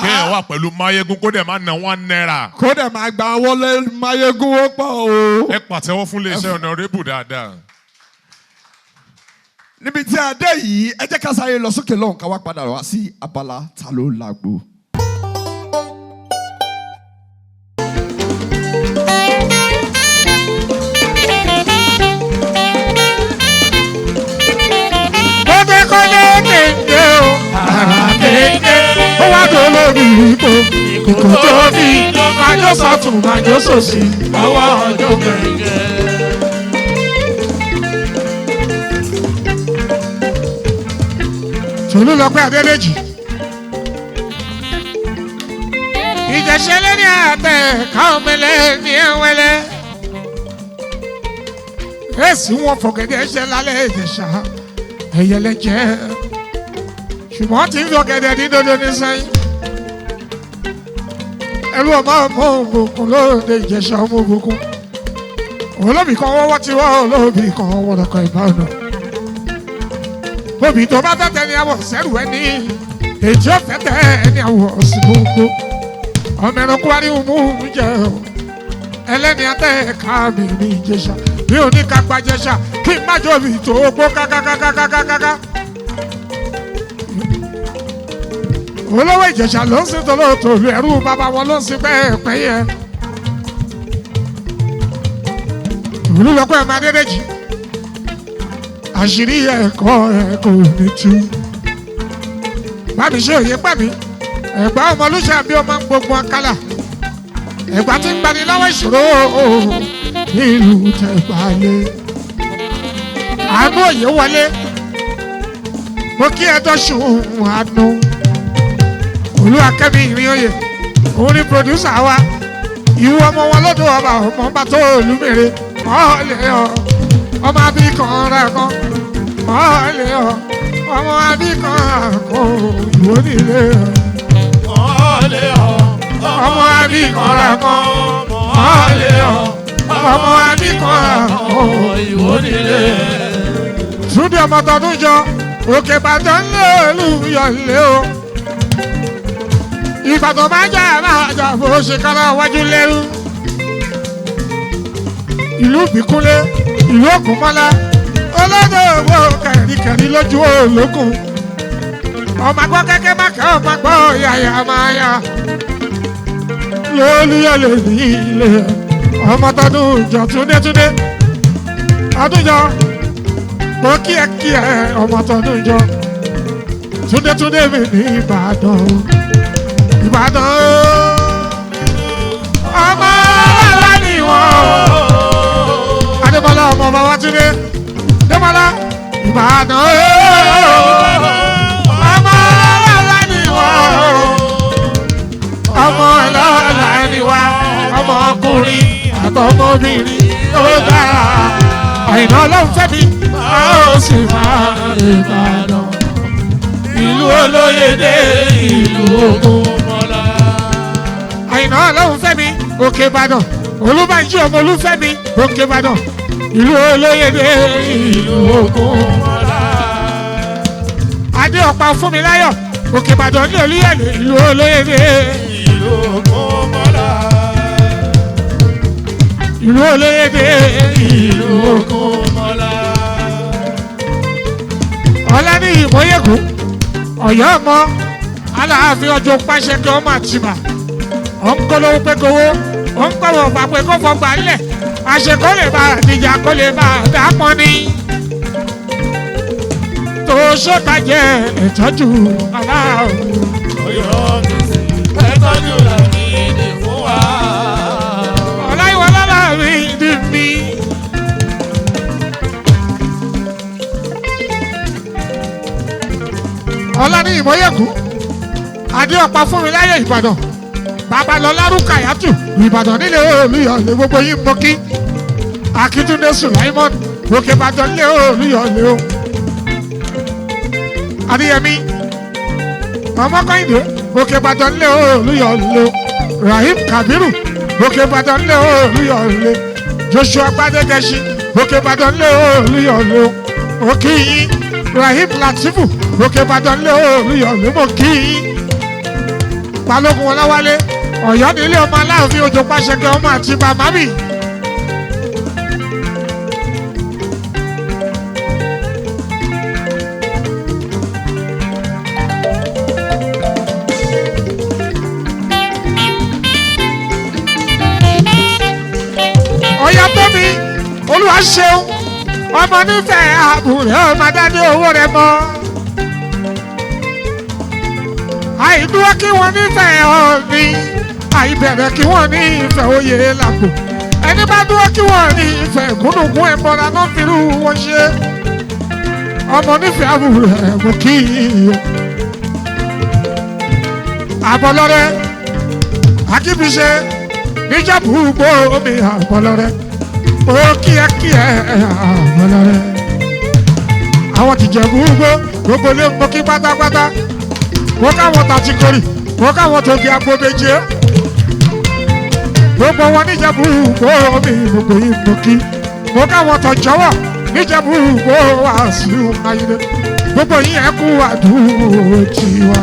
Kéèyàn wà pẹ̀lú Máyégún kó dẹ̀ máa ná ₦1. Kó dẹ̀ máa gba wọlé Máyégún ó pọ̀ o. Ẹ pàtẹ́wọ́ fún iléeṣẹ́ Honorable dáadáa. Níbi tí a dé yìí, ẹ jẹ́ ká sáré lọ sókè lọ́hùn ká wá padà wá sí abala ta ló lágbo. Kọ́dékọ́dé kéde o, àrà kéde, ó wá tó lórí ipò, ìkò tó ní, májó sọ̀tún, májó sòsì, ọwọ́ ọjọ́ kẹ̀kẹ́. Tòlú lọ pé Adédèjì. Ìjẹ̀ṣẹ́lẹ̀ ní àtẹ káwọn mẹlẹ́ ní ẹ̀wẹ̀lẹ́. Èsì wọn fọ̀gẹ̀dẹ̀ ṣe lálẹ́ Ìjẹ̀ṣà ẹ̀yẹlẹ jẹ́ ṣùgbọ́n tí ń fọ̀gẹ̀dẹ̀ ní dodo ní sẹ́yìn. Ẹrú ọmọ ọmọ ògùnkùn lóde Ìjẹ̀ṣà ọmọ ògùnkùn. Olóbì kan wọ́wọ́ ti wọ́ olóbì kan wọ́dọ̀kọ̀ ìbá ọ̀nà. Obì tó bá fẹ́ tẹ ní àwọ̀ sẹ́rù ẹni èjì ó fẹ́ tẹ ní àwọ̀ sí gbogbo. Ọmọ ẹranko aríhùnmú jẹ ẹlẹ́ni atẹ́ ká mi ní Ìjẹ̀ṣà mi ò ní ká gba Ìjẹ̀ṣà kí n má jòbì tó gbó kákákákákákáká. Olówó Ìjẹ̀ṣà ló ń sin tòlótòlú ẹrú bàbá wọn ló ń sin pẹ́ẹ́pẹ́ yẹ. Olúlọ́pọ̀ ẹ̀ máa dédéjì àṣírí ẹ̀kọ́ ẹ̀ kò ní tú. Bámi ṣe òye pàmí ẹ̀gbá ọmọlúṣà bí ọmọ gbogbo akálà ẹ̀gbá tí ń gbani lọ́wọ́ ìṣòro nílùú tẹ̀gbálẹ̀. Àánú òye wọlé mo kí ẹ dọ́sùn àánú Olúwakẹ́mi ìrìn òye òun ni pòdúsà wa ìwọ ọmọ wọn lọ́dọ̀ ọba ọmọ ọba tó olúmere mọ́ọ̀lẹ́ ọ ọmọ abíkan rẹ̀ kan mọ́ọ̀lẹ́ ọ ọmọ abíkan kò ìwọ nílé Mọ́lẹ̀ ọ́. ọmọ abíkan rẹ̀ kan mọ́ọ̀lẹ́ ọ ọmọ abíkan kò Ìwọ nílé. Túndé ọmọ tọdún jọ Òkè Ìbàdàn lé Olúyọ̀lé o Ìbàdàn máa jà máa jà bó ṣe kára wájú lẹ́rú ìlú Ìbíkúnlé ìlú Ògúnmọ́lá olódòwò kẹ̀ríkẹ̀rí lójú ológun ọmọ agbọ́ kẹ́kẹ́ má kẹ́ ọmọ agbọ́ yàyà máa yà lólúyọ̀lé ní ilé ọmọ tọdún jọ Túndé Túndé ọdún jọ mo kí ẹ kí ẹ ọmọ tọdún jọ Túndé Túndé mi ní Ìbàdàn o Ìbàdàn o ọmọ ọlọ́lá ni wọ́n o Adébọ́lá ọmọ bàbá Túndé Débọ́lá Ìbàdàn o ọmọ ọlọ́lá ni wọ́n o ọmọ ọlọ́lá ni wá ọmọ ọkùnrin àtọmọbìnrin ó dára Àyìnlá Ọlọ́run fẹ́mi a ó sì máa Ìbàdàn Ìlú olóyèdè ìlú Ògúnmọ́lá. Àyìnlá Ọlọ́run fẹ́mi Òkè Ìbàdàn Olúbànjí ọmọ Olúfẹ́mi Òkè Ìbàdàn ìlú olóyèdè ìlú Ògúnmọ́lá. Adé ọ̀pá Fúnmiláyọ̀ Òkè Ìbàdàn ní Olúyọ̀lé ìlú olóyèdè Ìlú Ògúnmọ́lá. ìlú olóyèdè Ìlú Ògúnmọ́lá. Ọláníyì Mọ́yẹ̀kú Ọ̀yọ́ ọmọ Aláàfin ọjọ́ pàṣẹ kí ọmọ àtìmà òǹkọlówó pé kowó òǹkọwò ọ̀pá pé kó fọgbà ńlẹ̀ àṣekó lè bá àdìjà kó lè bá àdàpọ̀ ni tó sọ́tàjẹ́ ìtọ́jú aláàfin. Ọ̀yọ́ mi sì ẹ tọ́jú Lámídì fún wa. Ọláyíwọlá Lámídì mi. Ọláníyì Mọ́yẹ̀kú Adéọ̀pá Fúnmiláyọ̀ Ìbàdàn Babalọlá Rúkàyátù Ìbàdàn nílé Olúyọ̀lé gbogbo yín mọ́ kí Akíntúndé Sùláímọ́n Òkè Ìbàdàn nílé Olúyọ̀lé o Adéyẹmí Ọmọkọ́yìndé Òkè Ìbàdàn nílé Olúyọ̀lé o Rahim Kabiru Òkè Ìbàdàn nílé Olúyọ̀lé Joshua Gbadegẹṣin Òkè Ìbàdàn nílé Olúyọ̀lé o mo kí yín Rahim Latifu Òkè Ìbàdàn nílé Olúyọ̀lé mo kí yín Balógun Ọláwálé Ọ̀yọ́ nílé ọmọ Aláàfin Òjò Pàṣẹkẹ ọmọ àti màmá mi. Ọ̀yọ́ tóbi Olúwa ṣeun ọmọ nífẹ̀ẹ́ àbúrò ọmọ dání owó rẹ mọ́. Àìdúró kí wọ́n nífẹ̀ẹ́ Ọọ̀ni àìbẹ̀rẹ̀ kí wọ́n ní ìfẹ́ oyè làpò ẹni bá dúró kí wọ́n ní ìfẹ́ gúnùgún ẹ̀mọ́ra náà fi rú wọn ṣe ọmọ nífẹ̀ẹ́ àbúrò ẹ̀ mú kí o. Àbọ̀lọ́rẹ́ akíbiṣe níjàmbù gbó omi àbọ̀lọ́rẹ́ Ó kíákíá àwọn ọlọ́rẹ́. Àwọn tìjẹ̀bú gbó gbogbo lé mọ́ kí pátápátá. Wọ́n káwọn tàti kórì, wọ́n káwọn tó kí agbo méje. Gbogbo wọn níjẹ̀bú gbó mi gbogbo yìí mọ́ kí. Wọ́n káwọn tó jọ̀wọ́ níjẹ̀bú gbó wá sí ayé. Gbogbo yìí ẹ kú àdúró tiwa.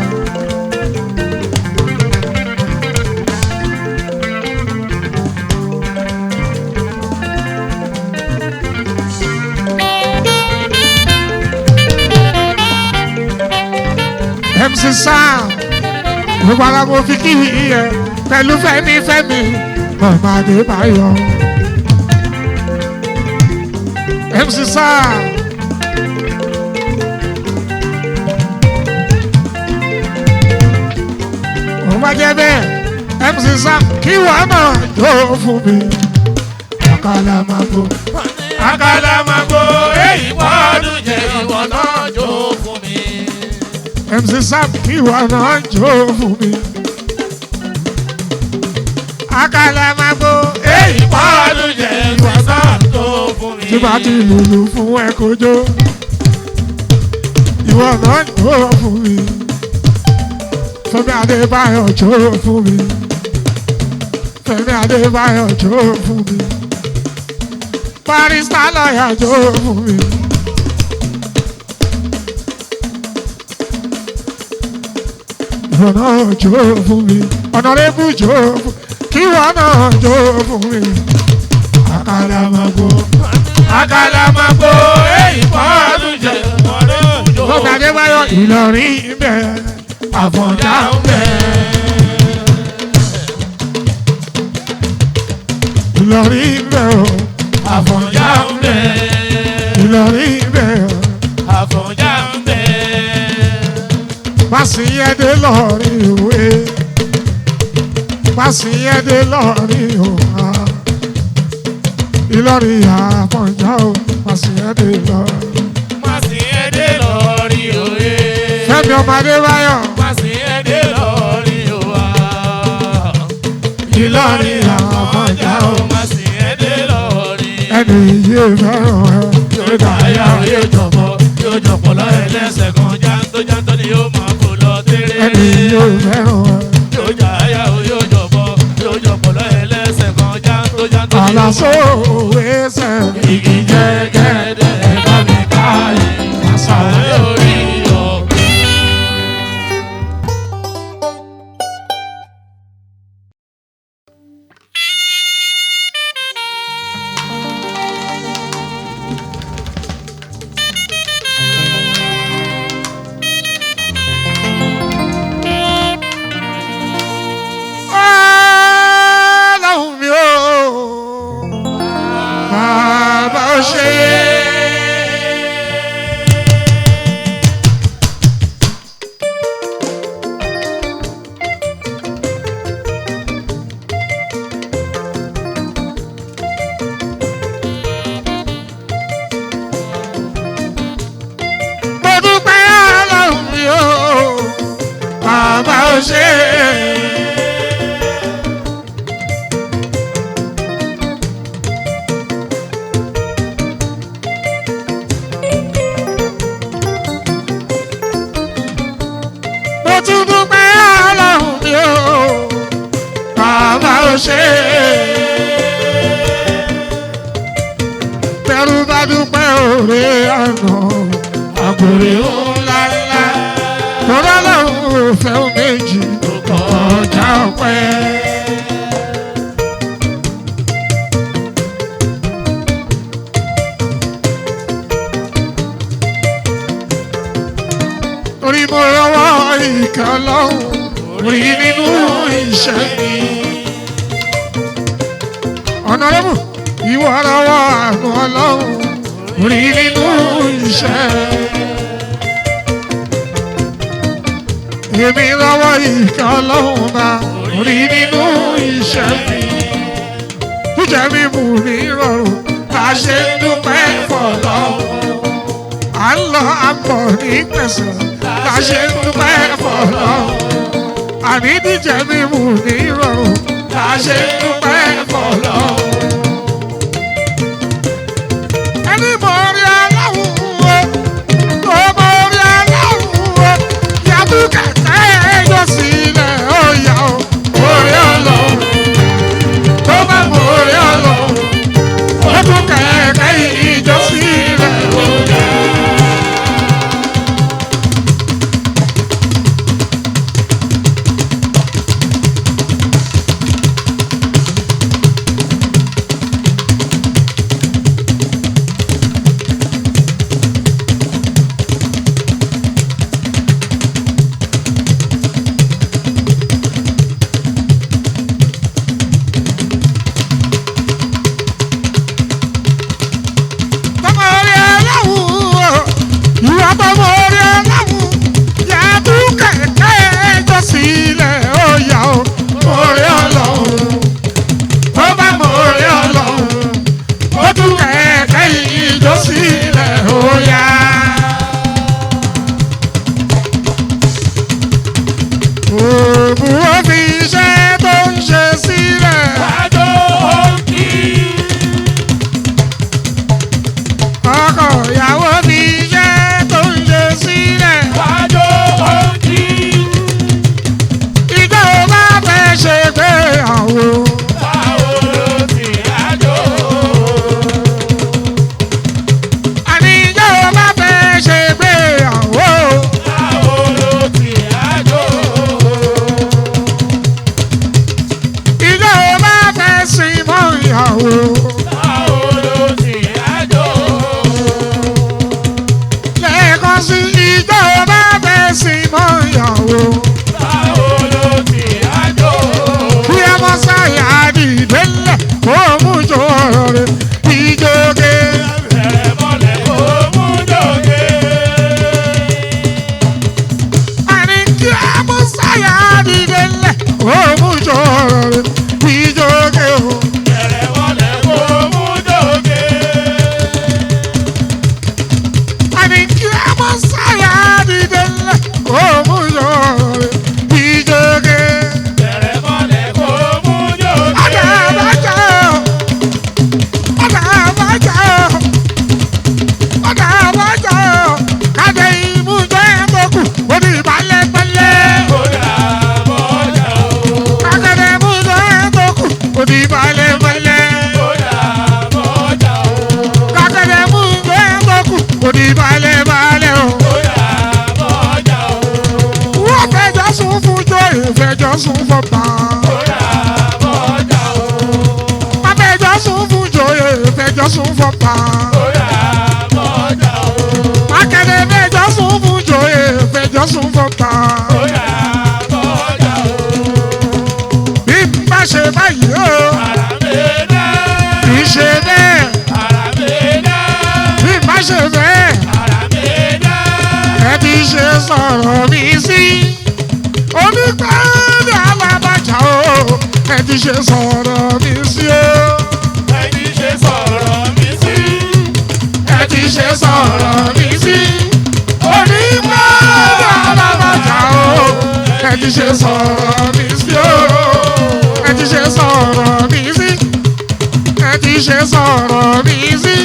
MC Sam gbogbo ara mo fi kí ẹ pẹ̀lú Fẹ́mi Fẹ́mi ọmọ Adébáyọ̀ MC Sam. Ó bá jẹ́ bẹ́ẹ̀ MC Sam kí wàá náà jó fún mi. Àkàlà máa bò. Àkàlà máa gbó èyí pọ́ọ́dún jẹ ìwọ náà jó fún mi. MC Sam kí wàá náà jó fún mi. Àkàlà máa bò Èyí pọ́ọ́dún jẹ ìwọ náà jó fún mi. Tí bá ti lùlù fún ẹ kó jó. Ìwọ náà jó fún mi. Fẹ́mi Adébáyọ̀ jó fún mi. Fẹ́mi Adébáyọ̀ jó fún mi. Barrister lọ́yà jó fún mi. Ìwọ náà jó fún mi. Ọ̀nàrẹ́bù jó fún mi. Kí ìwọ náà jó fún mi. Àkàlà máa gbó. Àkàlà máa gbó èyí pọ́ọ́dún jẹ ìwọ náà jó Fẹ́mi Adébáyọ̀ Ìlọrin bẹ́ẹ̀. Àfọ̀njá ń bẹ. Ìlọrin bẹ o. Àfọ̀njá ń bẹ. Ìlọrin bẹ o. Àfọ̀njá ń bẹ. Fásiyẹ́dé lọ́rin òwe. Fásiyẹ́dé lọ́rin òwa. Ìlọrin Àfọ̀njá o. Fásiyẹ́dé lọ́rin. Màsíyẹ́dé lọ́rí òye. Fẹ́mi ọmọ Adébáyọ̀. Màsíyẹ́dé lọ́rí òwa. Ìlọrin Àfọ̀njá o. Màsíyẹ́dé lọ́rí. Ẹni yìí fẹ́ràn ẹ. Yóò dà yá yóò jọ̀bọ̀ yóò jọ̀pọ̀ lọ ẹlẹ́sẹ̀ kan jáńtó jáńtó ni yóò máa kó lọ tẹ́rẹ́. Ẹni yìí fẹ́ràn ẹ. Yóò jà yá yóò jọ̀bọ̀ yóò jọ̀pọ̀ lọ ẹlẹ́sẹ̀ kan jáńtó jáńtó ni yóò máa Àlàsó òwe sẹ̀. Igi jẹ́gẹ́dẹ́ bá mi káyé àṣà lórí ọ̀gbìn. Ọlọ́run mi ò bàbá ó ṣe. Mo dúpẹ́ Ọlọ́run mi ò bàbá ó ṣe. Mo tún dúpẹ́ Ọlọ́run mi ò bàbá ò ṣe. Bẹ́rù bá dúpẹ́ òré àná, àkùrẹ́ ńlá ńlá. Tọ́lá lọ́run ò fẹ́ méjì tó kọjá ọpẹ́. Torí mo rọwọ́ ìkẹ́ Ọlọ́run rí nínú iṣẹ́ mi. Ọ̀nàrẹ́bù ìwọ rọwọ́ àánú Ọlọ́run rí nínú iṣẹ́. Èmi rọwọ́ ìkẹ́ Ọlọ́run bá rí nínú iṣẹ́ mi. Jíjẹ mi mú mi rọrùn bá ṣe ń dúpẹ́ fọlọ́run. À ń lọ àbọ̀ ní pẹ̀sẹ̀ bá ṣe ń dúpẹ́ fọlọ́run. Àní jíjẹ mi mú mi rọrùn bá ṣe ń dúpẹ́ fọlọ́run. mọ̀rí ọlọ́run yàtú kẹ̀kẹ́ ẹjọ́ sílẹ̀ ó yà ó mọ̀rí ọlọ́run tó bá mọ̀rí ọlọ́run ó tú kẹ̀kẹ́ ìjọ sílẹ̀ ó yà. Òògùn ó fi iṣẹ́ tó ń ṣe sílẹ̀. Àjò òkì. Ọkọ ìyàwó fi iṣẹ́ tó ń ṣe sílẹ̀. Àjò òkì. Ìjọ bá fẹ́ ṣe gbéyàwó. Báwo ló ti àjò? Àní ìjọ bá fẹ́ ṣe gbéyàwó. Báwo ló ti àjò? Ìjọ bá fẹ́ sin mọ́ ìyàwó. Báwo ló ti àjò? Lẹ́ẹ̀kan sí ìjọ bá fẹ́ sin mọ́ ìyàwó. Báwo ló ti àjò? Bí ẹ mọ sáyà dìde ńlẹ̀ kó mú jọ ọ̀rọ̀ rẹ̀ ìjókè. Bẹ̀rẹ̀ mọ́lẹ̀ kó mú dòge. Àní kí ẹ mọ sáyà dìde ńlẹ̀ kó mú jọ ọ̀rọ̀ rẹ̀ ìjókè o. Bẹ̀rẹ̀ mọ́lẹ̀ kó mú dòge. Àní kí ẹ mọ sáyà dìde ńlẹ̀ kó mú jọ ọ̀rọ̀ rẹ̀ ìjókè. Bẹ̀rẹ̀ mọ́lẹ̀ kó mú dòge. Ọ̀dà àbájá o. Ọ̀dà àbájá o. Ọ̀dà àbájá o. Kàdé ìmújẹ́ tó kù, ó ní ìbálẹ̀ pẹ́lẹ́. Kódà bọ́jà o. Kàdé ìmújẹ́ tó kù, ó ní ìbálẹ̀ pẹ́lẹ́. Kódà bọ́jà o. Kàdé ìmújẹ́ tó kù, ó ní ìbálẹ̀ balẹ̀ o. Kódà bọ́jà o. Wọ́n fẹjọ́ sùn fún jọ ìfẹjọ́ sùn fọba. Kódà bọ́jà o. Wọ́n fẹjọ́ sùn fún jọ ìfẹjọ́ sùn fọba. Kódà bọ́jà o. Akẹ́dẹ̀ fẹjọ́ sùn fún jọ ìfẹjọ́ sùn fọba. Kódà bọ́jà o. Bí n bá ṣe báyìí o, Àrà mi dá. kì í ṣe bẹ́ẹ̀. Àrà mi dá. Bí n bá ṣe bẹ́ẹ̀, Àrà mi dá. ẹ ti ṣe sọ̀rọ̀ mi sí. Onípẹ̀lẹ̀ alábàjá o, ẹ ti ṣe sọ̀rọ̀ mi sí o. Ẹ ti ṣe sọ̀rọ̀ mi sí. Ẹ ti ṣe sọ̀rọ̀ mi sí. Onípẹ̀lẹ̀ alábàjá o, ẹ ti ṣe sọ̀rọ̀ mi sí o. Ẹ ti ṣe sọ̀rọ̀ mi sí. Ẹ ti ṣe sọ̀rọ̀ mi sí.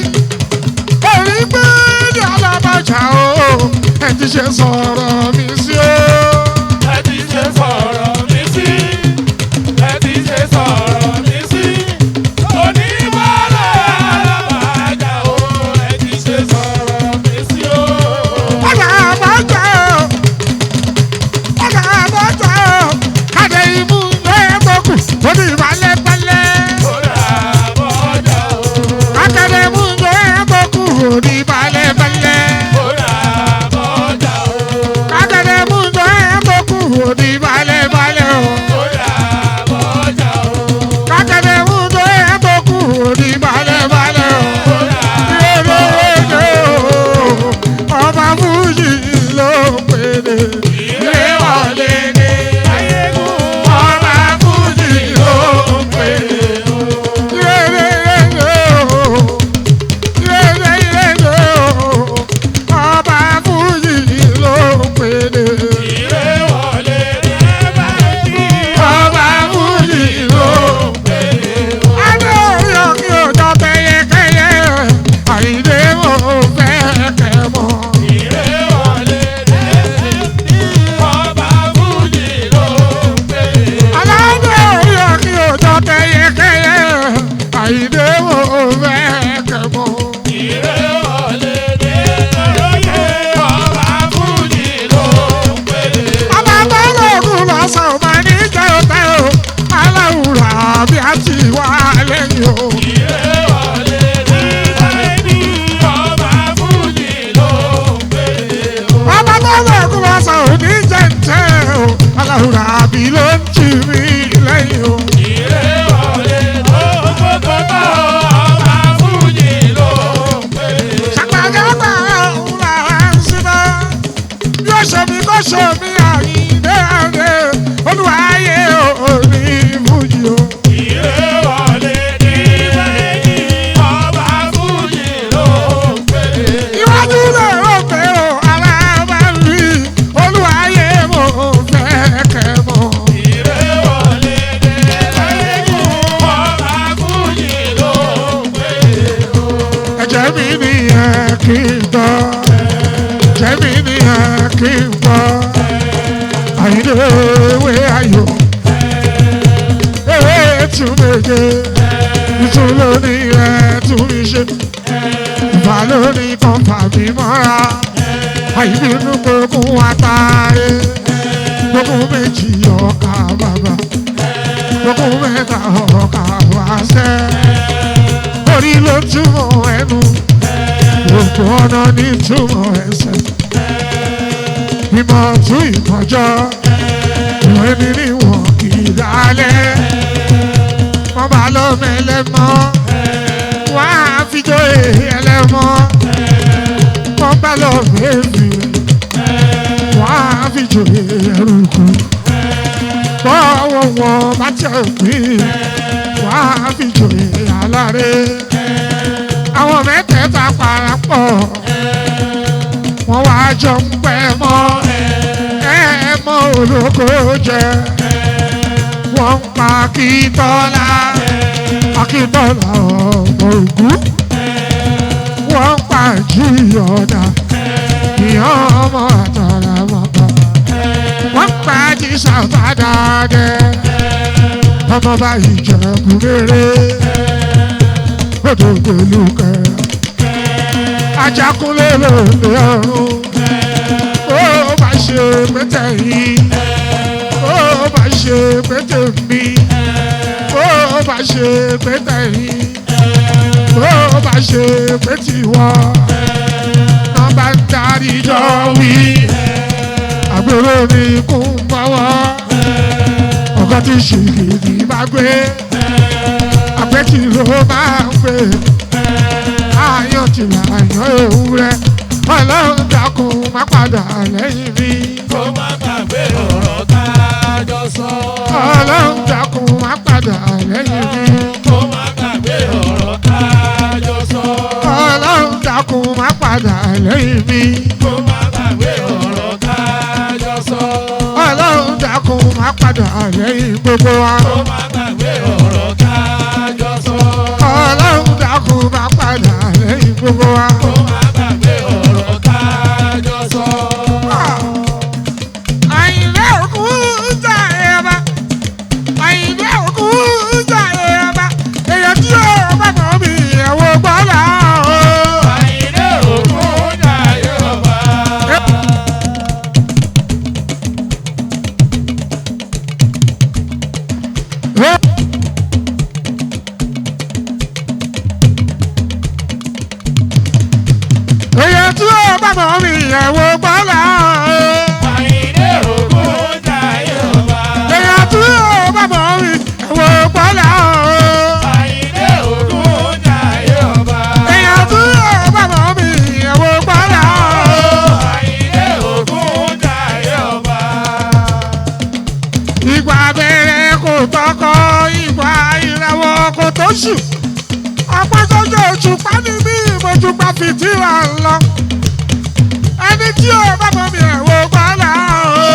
Onípẹ̀lẹ̀ alábàjá o, ẹ ti ṣe sọ̀rọ̀ mi sí o. Ẹ ti ṣe sọ̀rọ̀ mi sí. Ẹ ti ṣe sọ̀rọ̀ mi sí. Onímọ̀lẹ̀ alábàájà o. Ẹ ti ṣe sọ̀rọ̀ mi sí o. Ọ̀nà àbájá o, ọ̀nà àbájá o, kàdé imú lẹ́ẹ̀kọ́kù, ó ní ìbálẹ̀ pẹ́lẹ́. Kódà bọ́jà o. Akẹ́dẹ̀ imú lẹ́ẹ̀kọ́kù, ó ní ìbálẹ̀ pẹ́lẹ́. Kódà bọ́jà o. Akẹ́dẹ̀ imú lẹ́ẹ̀kọ́kù, ó ní ìbálẹ̀ balẹ̀ o. Kódà bọ́jà o. Akẹ́dẹ̀ imú lẹ́ẹ̀kọ́kù, ó ní ìbálẹ̀ balẹ̀ o. Kódà Yéréyé o, ọba Fújì ló pèrè. ìrè wọlé ní ayégún. Ọba Fújì ló pèrè. Ọba Fújì ló pèrè. Ìrè wọlé ní ẹ̀bá kí. Ọba Fújì ló pèrè. Adé orí òkè òjò tẹyẹkẹyẹ, àyíndé mo fẹ́ kẹ́ mọ́. Ìrè wọlé ní ẹ̀bá kí. tó ṣe mí kó ṣe mí Àyìndé Adé olúwayé òní fújì o. Ìrè wọlé dé méjì, ọba Fújì ló ń pè. Iwájú lè rò pé o ara bá rí olúwayé mo fẹ́ kẹ́ mọ́. Ìrè wọlé dé méjì, ọba Fújì ló ń pè. Ẹ̀jẹ̀ mi nìyẹn kí n gbọ́. Ẹ̀jẹ̀ mi nìyẹn kí n gbọ́. Àyìndé ewé ayò. Ewé tún méje. Ìtún lónìí rẹ̀ tún mi ṣe. Ìfà lónìí kan fà mí mọ́ra. Àyìnbínú gbógun àtàrẹ. Gbógun méjì ọkà bàbà. Gbógun mẹ́ta ọkà wáṣẹ́. Orí ló túmọ̀ ẹnu, òkú ọ̀nà ní túmọ̀ ẹsẹ̀. Ìmọ̀ tún ìmọ̀jọ́, ìwé mi níwọ̀n kì í dálẹ̀. Wọ́n bá lọ́mọ ẹlẹ́mọ́, wọ́n á fi jó ẹlẹ́mọ́. Wọ́n bá lọ́mọ èmi, wọ́n á fi jó ẹrùkù. Bọ́wọ́ wọn bá tẹ̀ pín, wọ́n á fi jó aláré. Àwọn mẹ́tẹ̀ẹ̀ta parapọ̀, wọ́n wá jọ ń pẹ́ mọ́, ẹ mọ́ olóko jẹ. Wọ́n ń pa Akíntọ́lá, Akíntọ́lá ọmọ Ògún. Wọ́n ń pa Jíyọ̀dá, ìyá ọmọ àtàrà mọ́tò. Wọ́n ń pa Jísàbádàdẹ, ọmọ bá Ìjẹ̀bú rere, odò gbèlúkẹ́. Ajakunlé lòlẹ̀ ọ̀run, ó bá ṣe pété yìí, ó bá ṣe pété mi, ó bá ṣe pété yìí, ó bá ṣe pété wọ́. Wọ́n bá ń darí jọ wí, àgbèrò mi kún bọ́wọ́, ọ̀gá tí ṣìgìdì bá gbé, àpẹtì ló máa ń gbé. Ayọ̀ tí láyọ̀ ewúrẹ́, ọlọ́run dákun má padà lẹ́yìn mi. Kó má gbàgbé ọ̀rọ̀ tá a jọ sọ. Ọlọ́run dákun má padà lẹ́yìn mi. Kó má gbàgbé ọ̀rọ̀ tá a jọ sọ. Ọlọ́run dákun má padà lẹ́yìn mi. Kó má gbàgbé ọ̀rọ̀ tá a jọ sọ. Ọlọ́run dákun má padà lẹ́yìn gbogbo wa. Kó má gbàgbé ọ̀rọ̀ tá a jọ sọ. Ọlọ́run dákun má padà lẹ́yìn gbogbo wa. Kó má gbàgbé ọ̀rọ̀ tá a jọ sọ. Àyìndé òkú jàre ọba. Àyìndé òkú jàre ọba. Èèyàn tí yóò bá mọ̀ mí ẹ̀wọ̀ gbọ́dọ̀ o. Àyìndé ògún jayé ọba. Èèyàn tí yóò bá mọ̀ mí ẹ̀wọ̀ gbọ́dọ̀ o. Àyìndé ògún jayé ọba. Èèyàn tí yóò bá mọ̀ mí ẹ̀wọ̀ gbọ́dọ̀ o. Àyìndé ògún jayé ọba. Èèyàn tí yóò bá mọ̀ mí ẹ̀wọ̀ gbọ́dọ̀ o. Àyìndé ògún jayé ọba. Ìgbà abẹ́rẹ́ kò tọkọ, ìgbà ìràwọ̀ kò tó ṣù. Ọ̀pọ̀ sọ́jọ́ òṣùpá ní bí ìmọ̀jùpá fìtílà ń lọ. Ẹni tí ò bá mọ̀ mi ẹ̀wọ̀ gbọ́dọ̀ o.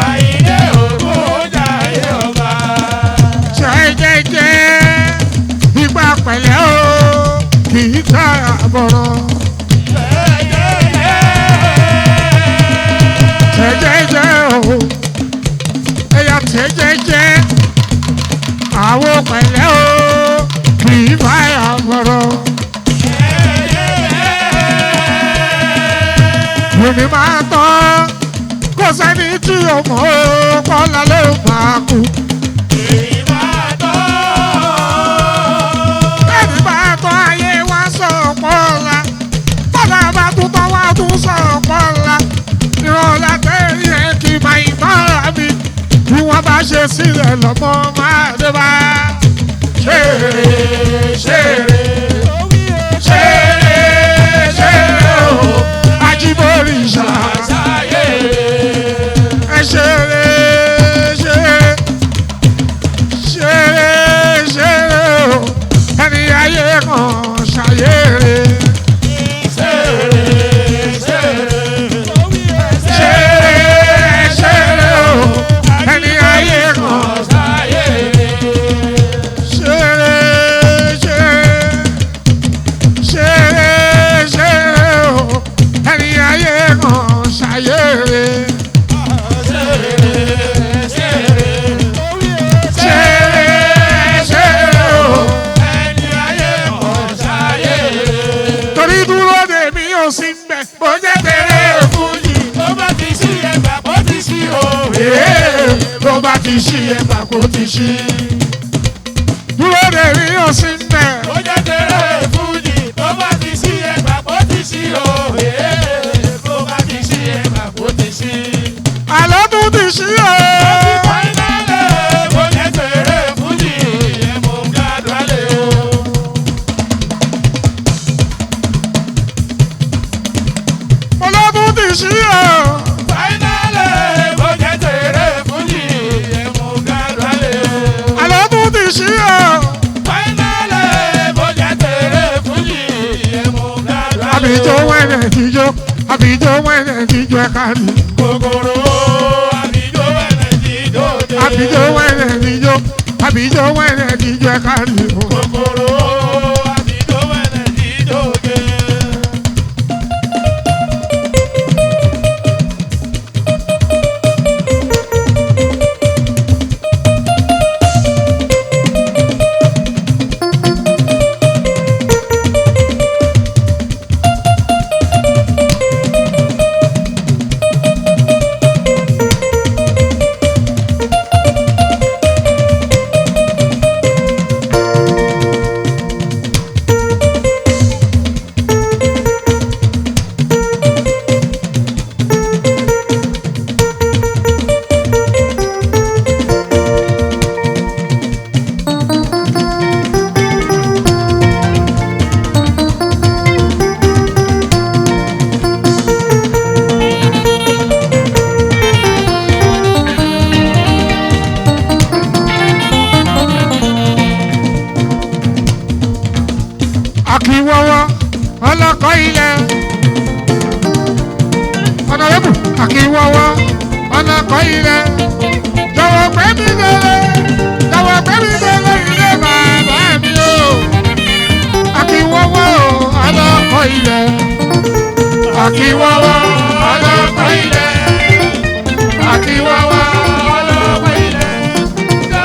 Àyìndé ògún jayé ọba. Ṣé jẹ́jẹ́ ìgbà pẹ̀lẹ́ o kì í ta àbọ̀rọ̀. Ṣé jẹ́jẹ́ o ẹ̀yà ṣé jẹ́jẹ́ àwo pẹ̀lẹ́ o kì í bá àbọ̀rọ̀. Èmi máa tán kò sẹ́ni tí o mọ̀ ó kọ́lá ló máa kú. Bẹ́ẹ̀ni bá tọ́ ayé wa sọ ọ̀pọ̀ ọ̀la. Bọ́lá bá tún tọ́ wá tún sọ ọ̀pọ̀ ọ̀la. Ìrọ̀lá tẹ̀lé ẹ̀ kì í máa ìtọ́ra mi. Bí wọ́n bá ṣe sílẹ̀ lọ́mọ máa dé bá. Ṣeré ṣeré ṣeré ṣeré o, Ajíbórí ṣá. Ṣayé. Tó bá ti ṣí ẹgbà kó ti ṣí. Dúró de rí òsín bẹ̀. Ó jẹ́ tẹ̀lé fújì tó bá ti ṣí ẹgbà kó ti ṣí o. Tó bá ti ṣí ẹgbà kó ti ṣí. Àlọ́ tún ti ṣí o. Fáínálì ó jẹ́ tẹ̀lé fújì ẹ̀mú gàdúrálẹ̀ o. Mo tún ti ṣí o. Fáínálì ó jẹ́ tẹ̀lé fújì ẹ̀mú gàdúrálẹ̀ o. Àlọ́ tún ti ṣí o. Fáínálì ó jẹ́ tẹ̀lé fújì ẹ̀mú gàdúrálẹ̀ o. Àbíjó wẹ̀rẹ̀ tíjó, àbíjó wẹ̀rẹ̀ tíjó ẹ̀ka ni. Kòkòrò àbíjó wẹ̀rẹ̀ tíjó dé. Àbíjó wẹ̀rẹ̀ tíjó, àbíjó wẹ̀rẹ̀ tíjó ẹ̀ka ni. Kòkòrò àbíjó wẹ̀rẹ̀ tíjó dé. Akíwọ́wọ́ ọlọ́kọ̀ ilẹ̀. Ọ̀nàrẹ́bù akíwọ́wọ́ ọlọ́kọ̀ ilẹ̀. Jọ̀wọ́ pé mi délé, jọ̀wọ́ pé mi délé ilé bàbá mi o. Akíwọ́wọ́ ọlọ́kọ̀ ilẹ̀. Akíwọ́wọ́ ọlọ́kọ̀ ilẹ̀. Akíwọ́wọ́ ọlọ́kọ̀ ilẹ̀.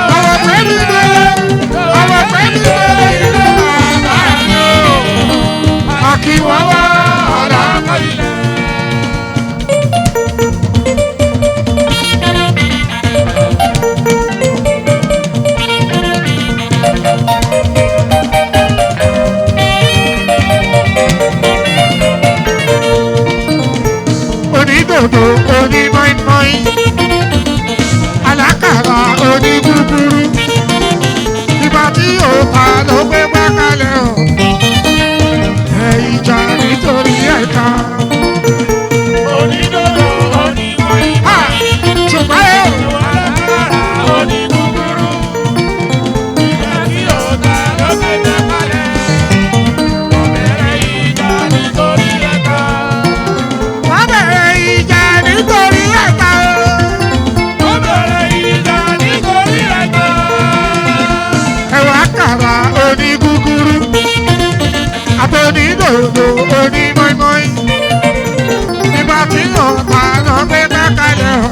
Jọ̀wọ́ pé mi délé, jọ̀wọ́ pé mi délé ilé bàbá mi o. Akíwọ́wọ́ ọlọ́kọ̀ ilẹ̀. Onídòdò oní mọ́ínmọ́ín, alákàrà oní gúgúrú, ìgbà tí òòtà ló gbé gbákalẹ̀ o, ẹ ìjà nítorí ẹ̀ka. Onídòdò onímọ̀ọ́mọ́. Ṣùgbọ́n ẹ Alákàrà onígúgúrú. Ìgbà tí òòtà ló gbé gbákalẹ̀. Ó bẹ̀rẹ̀ ìjà nítorí ẹ̀ka. wọ́n bẹ̀rẹ̀ ìjà nítorí ẹ̀ka o. Ó bẹ̀rẹ̀ ìjà nítorí ẹ̀ka. Ẹ̀wà kàrà oní gúgúrú, àtònídòdò oní mọ́ínmọ́ín. Ìgbà tí òòtà ló gbé gbákalẹ̀ o,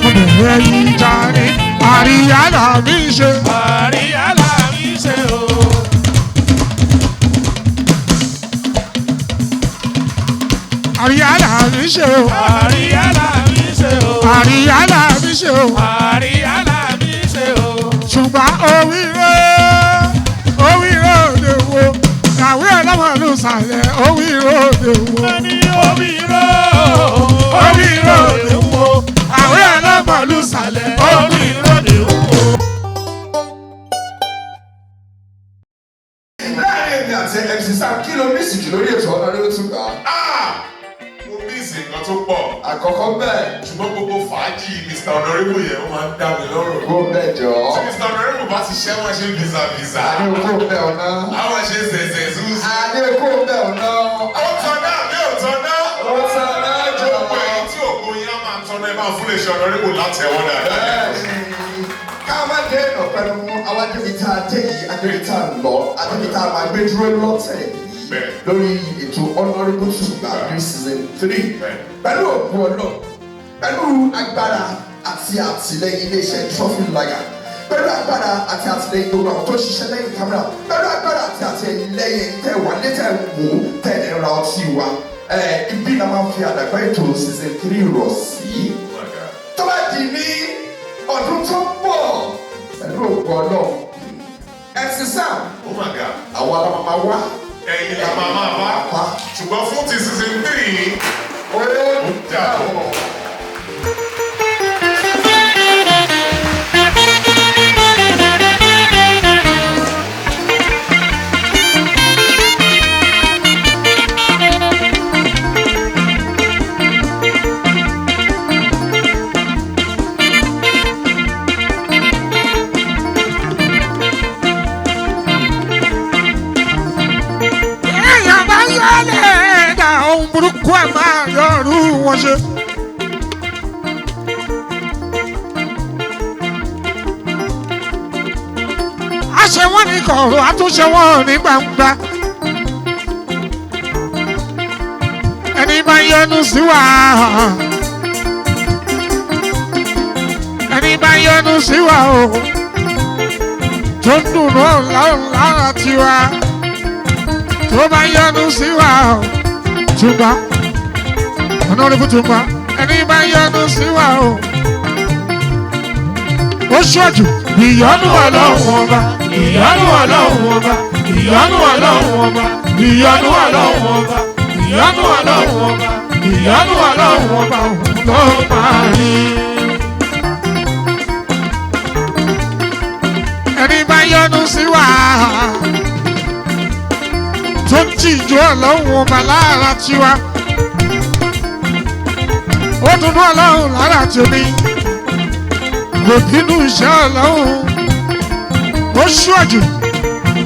wọ́n bẹ̀rẹ̀ ìjà ní àríyá làbí ṣe. Àríyá là ń ṣe o. Àríyá làbí ṣe o. Àríyá là ń ṣe o. Àríyá làbí ṣe o. Àríyá là ń ṣe o. Ṣùgbọ́n òwìrò òwìrò òde wo kàwé ọlọ́mọ ló sàlẹ̀ òwìrò òde wo. Ní òwìrò Òwìrò òde wo kàwé ọlọ́mọ ló sàlẹ̀ òwìrò òde wo. Láàrin èmi àti MC Sam, kí ló mísì jù lórí ètò Honorable Tungba? Mo mísì nǹkan tó pọ̀. Àkọ́kọ́ bẹ́ẹ̀. Ṣùgbọ́n gbogbo fàájì Mr. Honorable yẹn ó máa ń dá mi lọ́rùn. Kó bẹ́ẹ̀ jọ. Tí Mr. Honorable bá ti ṣẹ́ wọ́n ṣe ń visa visa. Àní okó bẹ́ẹ̀ ọ̀nà. Àwọn ṣe zẹ̀zẹ̀ zúzú. Àní okó bẹ́ẹ̀ ọ̀nà. Ó tọ́ná bí ò tọ́ná. Ó tọ́ná jọ. Gbogbo ẹ̀yin tí ògo yín á máa tọ́ná ẹ máa fún lè ṣe Honorable láti ẹ̀wọ́n dáadáa. Ká má dé ẹ̀nà pẹ̀lú àwọn adébí tá a dé yìí, adébí tá a lọ, adébí tá a máa gbé dúró lọ́tẹ̀ yìí lórí ètò Honorable Tungba ní season 3. Pẹ̀lú òkú ọlọ́, pẹ̀lú agbára àti àtìlẹ́yìn iléeṣẹ́ Trophy Lager, pẹ̀lú agbára àti àtìlẹ́yìn gbogbo àwọn tó ń ṣiṣẹ́ lẹ́yìn kámẹ́rà, pẹ̀lú agbára àti àtìlẹ́yìn tẹ̀ wá létẹ̀ wò tẹ̀ ẹ̀ ra ọtí wa. Ibi la máa fi àdàgbà ètò season 3 rọ̀ sí. Tó bá di ní Ọdún tó ń bọ̀ pẹ̀lú ògo Ọlọ́run. MC Sam, Oh my God. àwọn alámọ̀ máa wá. Ẹ̀yin la máa máa bá. Ṣùgbọ́n fún ti season 3, Ó ó dàbọ̀. Èèyàn bá yọlẹ̀ ẹ̀dá ohun burúkú ẹ̀ máa yọrù wọn ṣe. A ṣe wọ́n ní kọ̀ọ̀rọ̀, a tún ṣe wọ́n ní gbangba. Ẹni bá yọnu sí wa. Ẹni bá yọnu sí wa o. Tó ń dùn náà lára tiwa tó bá yọnu sí wa o Tùngbà Honorable Tùngbà ẹni bá yọnu sí wa o ó ṣọ́jú ìyọnu Ọlọ́run ọba ìyọnu Ọlọ́run ọba ìyọnu Ọlọ́run ọba ìyọnu Ọlọ́run ọba ìyọnu Ọlọ́run ọba ìyọnu Ọlọ́run ọba òun ló máa rí. Ẹni bá yọnu sí wa tó ń tìjú Ọlọ́run ọba lára tiwa ó dùnú Ọlọ́run lára tèmi kò bínú iṣẹ́ Ọlọ́run ó ṣíwájú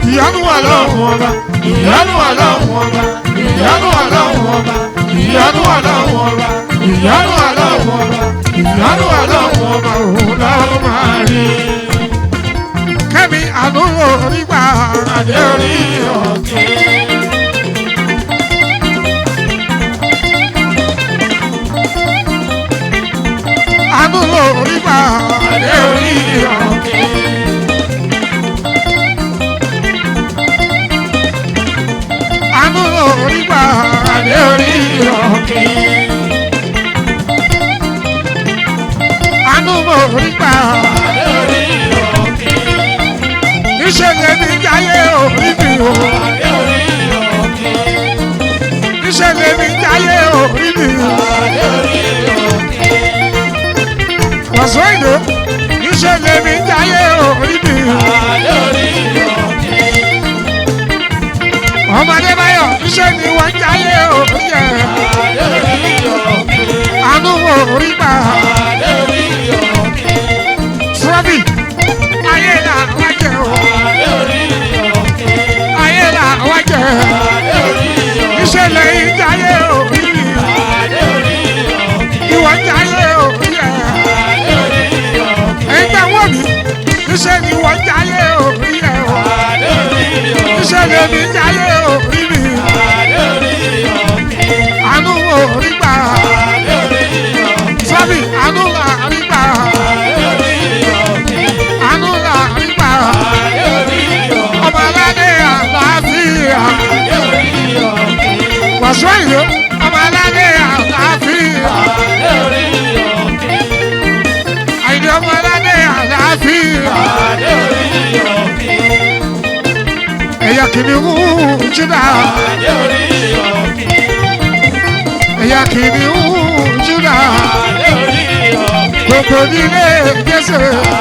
ìyanu Ọlọ́run ọba ìyanu Ọlọ́run ọba ìyanu Ọlọ́run ọba ìyanu Ọlọ́run ọba ìyanu Ọlọ́run ọba ìyanu Ọlọ́run ọba òun láwọn máa rí. Kẹ́mi àánú orí gbà adé orí ọ̀kẹ́. Àánú orí gbà adé orí ọ̀kẹ́. Àánú orí gbà adé orí ọ̀kẹ́. Àánú orí gbà adé orí ọ̀kẹ́. Níṣẹ́ lèmi jáyé orí mi o. Níṣẹ́ lèmi jáyé orí mi o. Wàsó ìlú, níṣẹ́ lèmi jáyé orí mi o. Ọmọdé báyọ̀, níṣẹ́ ni wọ́n jáyé orí ẹ̀. Àánú orí gbà. Trọ́bì, ayé là wá jẹ o. Ayé là wá jẹ. Níṣẹ́ lèmi jáyé orí mi. Ìwọ jáyé orí ẹ̀. Ẹ̀yin tẹ́ wọ́n mi, níṣẹ́ ni wọ́n jáyé orí ẹ̀ o. Níṣẹ́ lèmi jáyé orí mi. Àánú orí gbà. Sọ́bì, àánú là rí gbà. Àánú là rí gbà. Ọmọ aládé àlàáfíà. Wàsó ìlú, ọmọ aládé àlàáfíà. Àyìndé ọmọ aládé àlàáfíà. Ẹ̀yà kìnìún Júdà. Ẹ̀yà kìnìún Júdà. Gbogbo nílé Jésù.